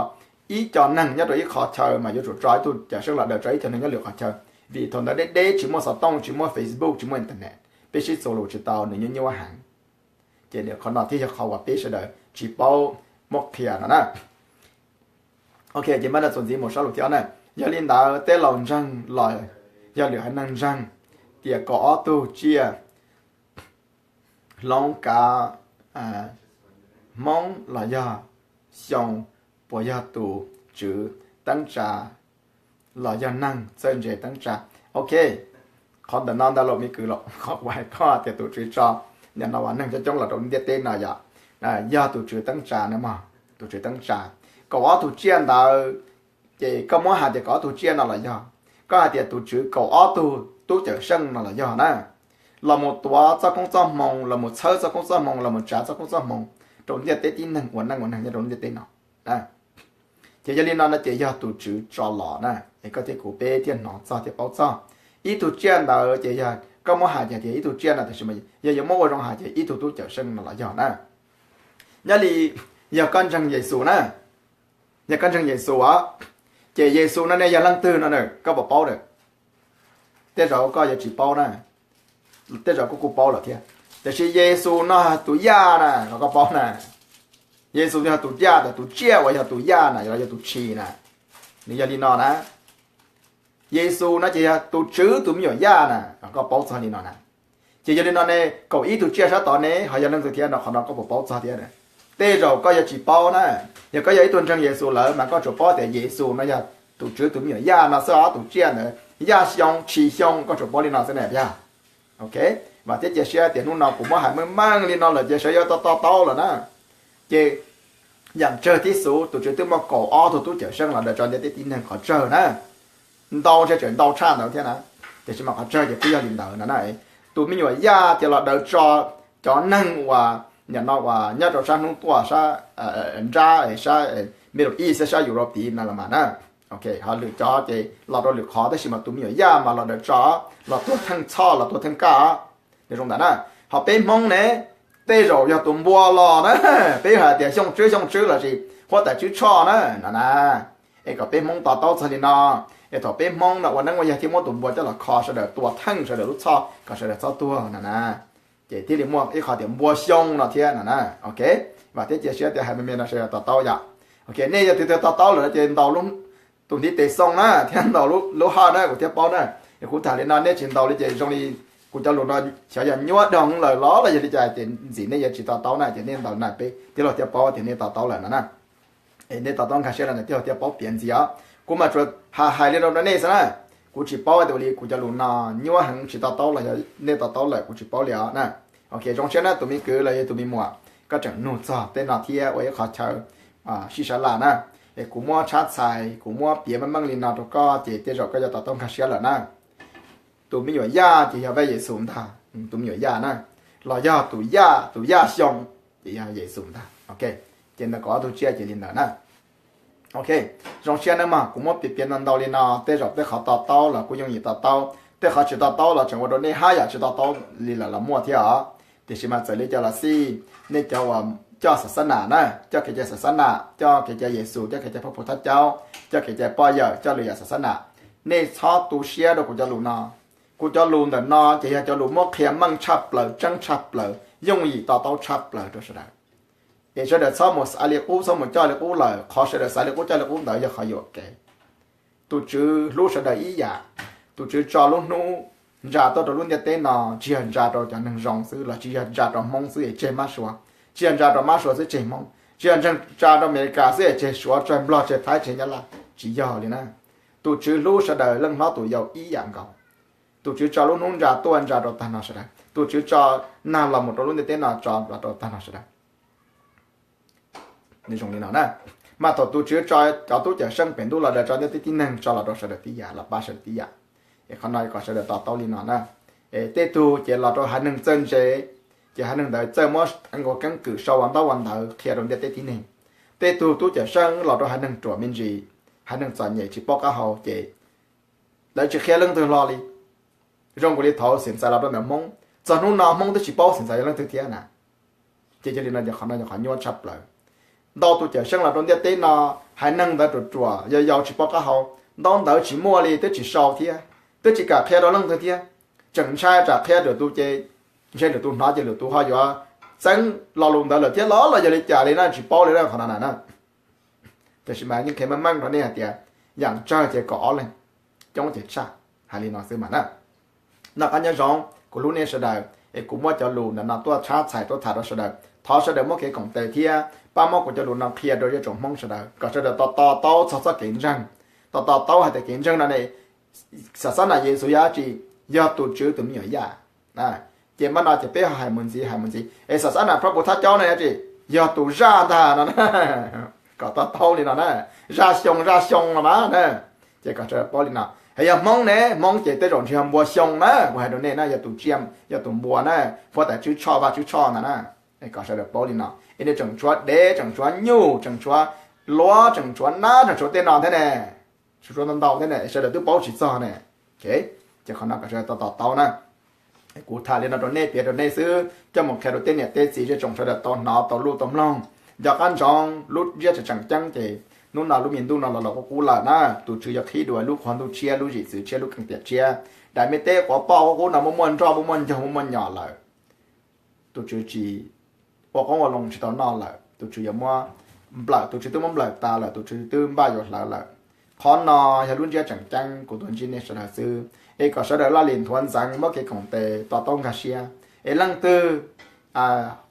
ib co neeg nyob rau ib qhov chaw mas yuav tsum tso ib tug cawm seej los daws tso ib co neeg nyob lwm qhov chaw. Vim thaum ntawd deb deb tsis muaj xov tooj, tsis muaj Facebook, tsis muaj internet, peb sib txuas lus tsis tau, nws nyuaj nyuaj heev. Ces qhov no thiaj yog qhov uas peb sawv daws tsis paub muab qhia no na. Ok, ces mam li txuas ntxiv mus sab lus thib ob na. Yog li ntawd tej laus ntseeg los yog lwm haiv neeg ntseeg tias kaum ob tug tsiaj, Hloov Kav, Hmoob los yog Xyoo, puas yog tus Tswv teeb tsa los yog neeg txawj ntse teeb tsa? Ok, qhov ntawm no ntawm laus me kwv los qhov kuv hais koj tias tus Tswv tso nim no uas neeg coob coob los rau ntiaj teb no yog, yog tus Tswv teeb tsa na mog, tus Tswv teeb tsa. Kaum ob tug tsiaj ntawd, ces koj muab hais tias kaum ob tug tsiaj no los yog, koj hais tias tus Tswv kaum ob tug tub cawm seej no los yog na, los mus tuav txoj koob txoj hmoo, los mus txhawb txoj koob txoj hmoo, los mus tsav txoj koob txoj hmoo rau ntiaj teb tib neeg ua neej ua neeg nyob rau ntiaj teb no. Ces yog li no no ces yog tus Tswv tso los na, es koj thiab kuv peb thiaj hnov txog thiaj paub txog. Ib tug tsiaj ntawd ces yog koj muab hais tias ib tug tsiaj no, tiam sis yog yuav muab ua zoo hais ces ib tug tub cawm seej no los yog na. Nyob li yog koj ntseeg Yexus na, yog koj ntseeg Yexus os, ces Yexus no ne yog leej twg no na, koj puas paub na? Tej zaum koj yuav tsis paub na, tej zaum koj kuj paub lawm thiab. Tiam sis Yexus no tus yaj na, los koj paub na. Yexus yog tus yaj, tus tsiaj uas yog tus yaj na, los yog tus tshis na. Nws yog li no na. Yexus no ces yog tus Tswv tus me nyuam yaj na, los koj paub txog li no na. Ces yog li no ne, kaum ib tug tsiaj sab tod ne ho yog leej twg thiab no, qhov no koj puas paub txog thiab? Tej zaum koj yuav tsis paub na. Yog koj yog ib tug ntseeg Yexus lawm mas koj tsuas paub tias Yexus no yog tus Tswv tus me nyuam yaj no xwb os, tus tsiaj ntawd yaj xyoo tshis xyoo, koj tsuas paub li no xwb na yog. Ok, vam thiab cia siab tias hnub no kuv muab hais meej meej li no lawm ces sawv daws yuav to to taub lawm na. Ces yam tsawg tib xus tus Tswv twb muaj kaum ob tug tub cawm seej los daws tso ntiaj teb tib neeg, qhov tsawg na. Ntau ntshe tseem ntau tshaj ntawd thiab na, tiam sis mas qhov tsawg ces twb yog li ntawd no na. Tus me nyuam yaj tias los daws tso cov neeg uas nim no uas nyob rau sab hnub tuaj, sab nrab, sab Middle East, sab Europe tid no los mas na. Ho lwm cov ces los rau lwm qhov, tab sis mas tus me nyuam yaj mas los daws tso, los tuag theej txhoj, los tuag theej kaj. Nws zoo ntawd na. Ho peb Hmoob ne, tej zaum yog tus npua los na, peb hais tias Xyooj Tswb, Xyooj Tswb lossis Huab Tais Tswb Tshoj na no na. Es kom peb Hmoob to taub txog li no, Es thaum peb Hmoob no ua neeb ua yaig thiaj muab tus npua coj los kho sawv daws tua theej sawv daws lub txhoj kom sawv daws txhob tuag no na. Ces thiaj li muaj ib qho tias npua xyoo no thiab no na. Ok, vam thiab cia siab tias hais me me no sawv daws to taub yom. Ok, nej yog tus twg to taub lawm no ces ntaus tus ntiv tes xoo na thiab ntaus lub haj na kuv thiaj paub na. Es kuv tham li no nej tsis ntaus li ces zoo li kuv cov lus no xyov yog nyuaj doog lawm los los yog li cas ces ntxim nej yuav tsis to taub na ces nej ntaus na peb tij laug thiaj paub tias nej to taub lawm no na. Es nej to taub nkag siab lawm no tij laug thiaj paub piav ntxiv os. Kuv mas tsuas hais hais li rau nej xwb na. Kuv tsis paub tias ua li kuv cov lus no nyuaj heev tsis to taub los yog nej to taub lawm kuv tsis paub li os na. Ok, zoo siab na tus me kwv los yog tus me muam, koj tseem nug txog tej no thiab ua ib qho chaw sib sab laj na. Es kuv muab tshab txhais kuv muab piav meej meej li no rau koj ces tej zaum koj yuav to taub nkag siab lawm na. Tus me nyuam yaj ces yog Vaj Yexus ntag, tus me nyuam yaj na, los yog tus yaj, tus yaj xyoo ces yog Yexus ntag. Ok, ces ntawm kaum ob tug tsiaj ces li ntawd na. Ok, zoo siab nawb mog, kuv muab piav piav ntau ntau li no, tej zaum tej qhov to taub los kuj yooj yim to taub, tej qhov tsis to taub los tseem ua rau nej haj yam tsis to taub li lawm los muaj thiab os. Tiam sis mas txawm li cas los xij, nej cov uas coj xav xab nam na, coj kev cai xav xab nam, coj kev cai Yexus, coj kev cai Phaj Phuv Thaj Caub, coj kev cai poj yawm, coj lwm yam xav xab nam, nej txhob tu siab rau kuv cov lus no. Kuv cov lus ntawm no ces yog cov lus muab qhia meej tshaj plaws, tseeb tshaj plaws, yooj yim to taub tshaj plaws rau sawv daws. Es sawv daws txhob mus xav li qub, txhob mus coj li qub lawm, qhov sawv daws xav li qub coj li qub ntawd yog qhov yuam kev. Tus Tswv hlub sawv daws ib yam. Tus Tswv tso lub hnub ntsa tuaj rau lub ntiaj teb no tsis yog ntsa rau cov neeg zoo xwb los tsis yog ntsa rau Hmoob xwb es tseg Mab Suav, tsis yog ntsa rau Mab Suav xwb tseg Hmoob, tsis yog ntsa rau Amelikas xwb es tseg Suav, tseg Nplog, tseg Thaib, tseg Nyab Laj, tsis yog li na. Tus Tswv hlub sawv daws leej hlob tus yau ib yam nkaus. Tus Tswv tso lub hnub ntsa tuaj ntsa rau tag nrho sawv daws, tus Tswv tso nag los mus rau lub ntiaj teb no tso los rau tag nrho sawv daws. Nws zoo li no na, mas thaum tus Tswv tso cov tub cawm seej pem ntuj los daws tso ntiaj teb tib neeg tso los rau sawv daws tib yam, los pab sawv daws tib yam. Es qhov no kom sawv daws to taub li no na. Es tej tug ces los rau haiv neeg txawj ntse, ces haiv neeg ntawd txawj muab nkaus keeb kwm sau ua ntaub ua ntawv qhia rau ntiaj teb tib neeg. Tej tug tub cawm seej los rau haiv neeg ruam me ntsis, haiv neeg txom nyem tsis paub qab hau ces lawv tsis qhia leej twg hlo li. Zoo nkaus li thaum xeem ntxais los rau ntawm Hmoob, txog hnub no Hmoob twb tsis paub xeem ntxais yog leej twg thiab na. Ces yog li no ces qhov no yog qhov nyuaj tshaj plaws. Ntau tus cawm seej los rau ntiaj teb no, haiv neeg ntawd ruam ruam yau yau tsis paub qab hau, ntaub ntawv tsis muaj li twb tsis sau thiab, twb tsis kam qhia rau leej twg thiab. Tseem ntshai tsam qhia lwm tus ces ntshe lwm tus hnov ces lwm tus ho yuav txeeb lo lus ntawd lawm thiab los los yog li cas li na tsis paub li na qhov no na. Tiam sis mas yeej qhia meej meej rau nej hais tias yam tsawg ces kaum ob leeg, coob ces tshaj, hais li no xwb mas na. Noj qab nyob zoo, kuv hlub nej sawv daws es kuv muab cov lus ntawm no tuaj tshab txhais tuaj tham rau sawv daws, thov sawv daws muab kev koom tes thiab pab muab kuv cov lus no qhia rau zej tsoom Hmoob sawv daws kom sawv daws to to taub txog txoj kev ntseeg, to to taub hais tias kev ntseeg no ne, xav xav nam Yexus yog dab tsi? Yog tus Tswv tus me nyuam yaj. Ces mam no ces peb hais mus ntxiv hais mus ntxiv es xav xav nam Phaj Phuv Thaj Caub no yog dab tsi? Yog tus zaj ntag no na. Kom to taub li no na, zaj xyoo zaj xyoo los mas na. Ces kom sawv daws paub li no, yog Hmoob ne, Hmoob ces tej zaum ntshe yog npua xyoo na, kuv hais rau nej na, yog tus tsiaj yog tus npua na, Huab Tais Tswb Tshoj Vaj Tswb Tshoj ntag na. Kom sawv daws paub li no es nej tseem tshuav dev tseem tshuav nyuj tseem tshuav luav tseem tshuav nab tseem tshuav tej no thiab ne, tseem tshuav ntau ntau thiab ne, sawv daws twb paub tsis txog ne. Ces qhov no kom sawv daws to to taub na. Kuv tham li no rau nej piav rau nej xwb coj mus qhia rau tej niam tej txiv zej tsoom sawv daws tau hnov tau luj tau mloog. Nco qab ntsoov lub ntsiab tseem tseem ceeb ces hnub no lub me ntuj no los los qub qub lawm na, tus Tswv yuav qhib dua lub qhua ntuj tshiab lub zim txwv tshiab lub keeb tiam tshiab. Daim me teb quav poj qub qub no muaj muaj nroj muaj muaj ncaug muaj muaj nyom lawm. Tus Tswv tsis ua qoob ua loo tsis tau noj lawm, tus Tswv yuav muab nplawm, tus Tswv twb muab nplawm tas lawm, tus Tswv twb npaj yuav hlawv lawm. Qhov no yog lub ntsiab tseem ceeb kuv tuaj ntsib nej sawv daws xwb es kom sawv daws laj lim nthuav ntxeev muab kev koom tes to taub nkag siab. Es leej twg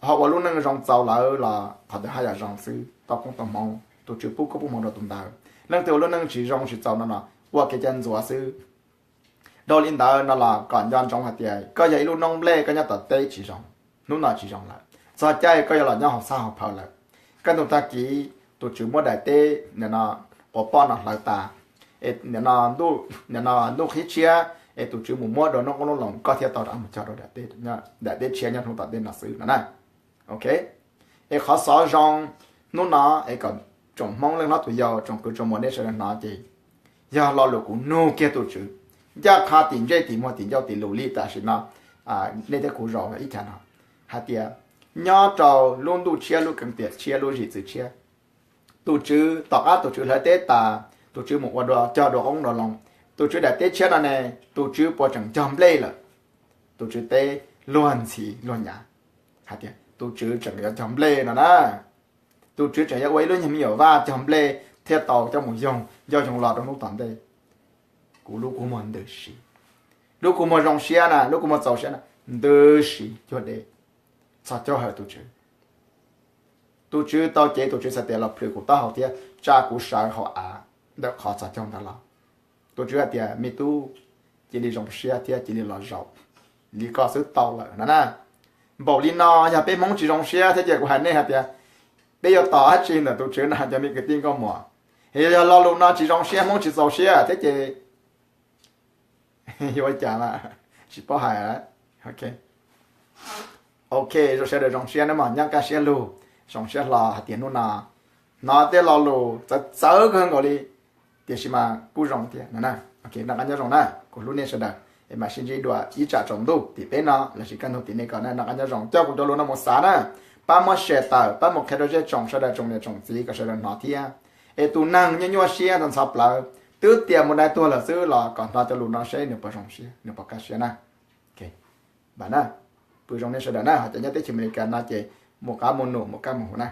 ho ua lub neej zoo txaus lawm los qhov ntawd haj yam zoo xwb, tau koob tau hmoov, tus Tswv pub koob pub hmoov rau tus ntawd. Leej twg ua lub neej tsis zoo tsis txaus no los ua kev cai ntxuav xwb. Dhau li ntawd no los kom nco ntsoov hais tias koj yog ib lub noob nplej koj nyob tom teb tsis zoo, hnub no tsis zoo lawm, txog caij koj yuav los nyob hauv txhab hauv phaw lawm. Kaj ntug tag kis tus Tswv muab daim teb nim no quav poj no hlawv tas, es nim no ntuj, nim no ntuj qhib tshiab es tus Tswv mus muab dua noob qoob noob loo koj thiaj tau rov mus cog rau daim teb tshiab nyob hnub tom ntej no xwb no na. Ok, es qhov xov zoo hnub no es kom tsoom Hmoob leej hlob tus yau tsoom kwv tsoom muam nej sawv daws hnov ces yog lo lus kuv nug kiag tus Tswv ncaj qha tim ntsej tim muag tim ncauj tim lus li tam sim no nej thiab kuv zaum ib chav no hais tias nyob rau lub ntuj tshiab lub keeb tiam tshiab lub zim txwv tshiab, tus Tswv tom qab tus Tswv hlawv teb tas, tus Tswv mus ua dua cog dua qoob dua loo, Tus Tswv daim teb tshiab no ne, tus Tswv puas tseem cog nplej lawm? Tus Tswv teb luag ntxhi luag nyav hais tias tus Tswv tseem yuav cog nplej no na. Tus Tswv tseem yuav ua ib lub nyuag me nyuam vaj cog nplej thiaj tau coj mus yoog nco yoog los rau hnub tom ntej. Kuv lub kua muag ntws si, lub kua muag zoo siab na, lub kua muag txaus siab na, ntws si cuag deb. Txhos caug hawm tus Tswv. Tus Tswv tau cev tus Tswv txhais tes los plhws kuv taub hau thiab tsa kuv sawv hauv av ntawm qhov txhos caug ntawd los. Tus Tswv hais tias, me tub, cia li zoo siab thiab cia li los zaum li koj xwb tau lawm no na. Npaum li no yog peb Hmoob tsis zoo siab thiab ces kuv hais nej hais tias peb yuav tos dab tsi ntawm tus Tswv no cov me kwv tij nkauj muam? Yog lo lus no tsis zoo siab, Hmoob tsis txaus siab thiab ces yuav ua cas mas tsis paub hais. Ok, sawv daws zoo siab nawb mog, nyob kaj siab lug, zoo siab hlo hais tias hnub no hnov tej lo lus txawv txawv kawg nkaus li, tiam sis mas kuj zoo thiab no na. Noj qab nyob zoo na, kuv hlub nej sawv daws, es mam sib ntsib dua ib tsam tsaus ntuj tim peb no lossis kaj ntug tim nej ko na. Noj qab nyob zoo, coj kuv cov lus no mus xav na, pab muab share tawm, pab mus qhia rau zej tsoom sawv daws, tsoom niam tsoom txiv kom sawv daws hnov thiab. Es tus neeg nyuaj nyuaj siab ntxhov plawv twb tias mus dai tuag lawm xwb los kom hnov cov lus no seb nws puas zoo siab, nws puas kaj siab na. Vam na, pw zoo nej sawv daws na, ho cov nyob teb chaws Amelikas no ces mus qab mus num mus kaj mus huv na.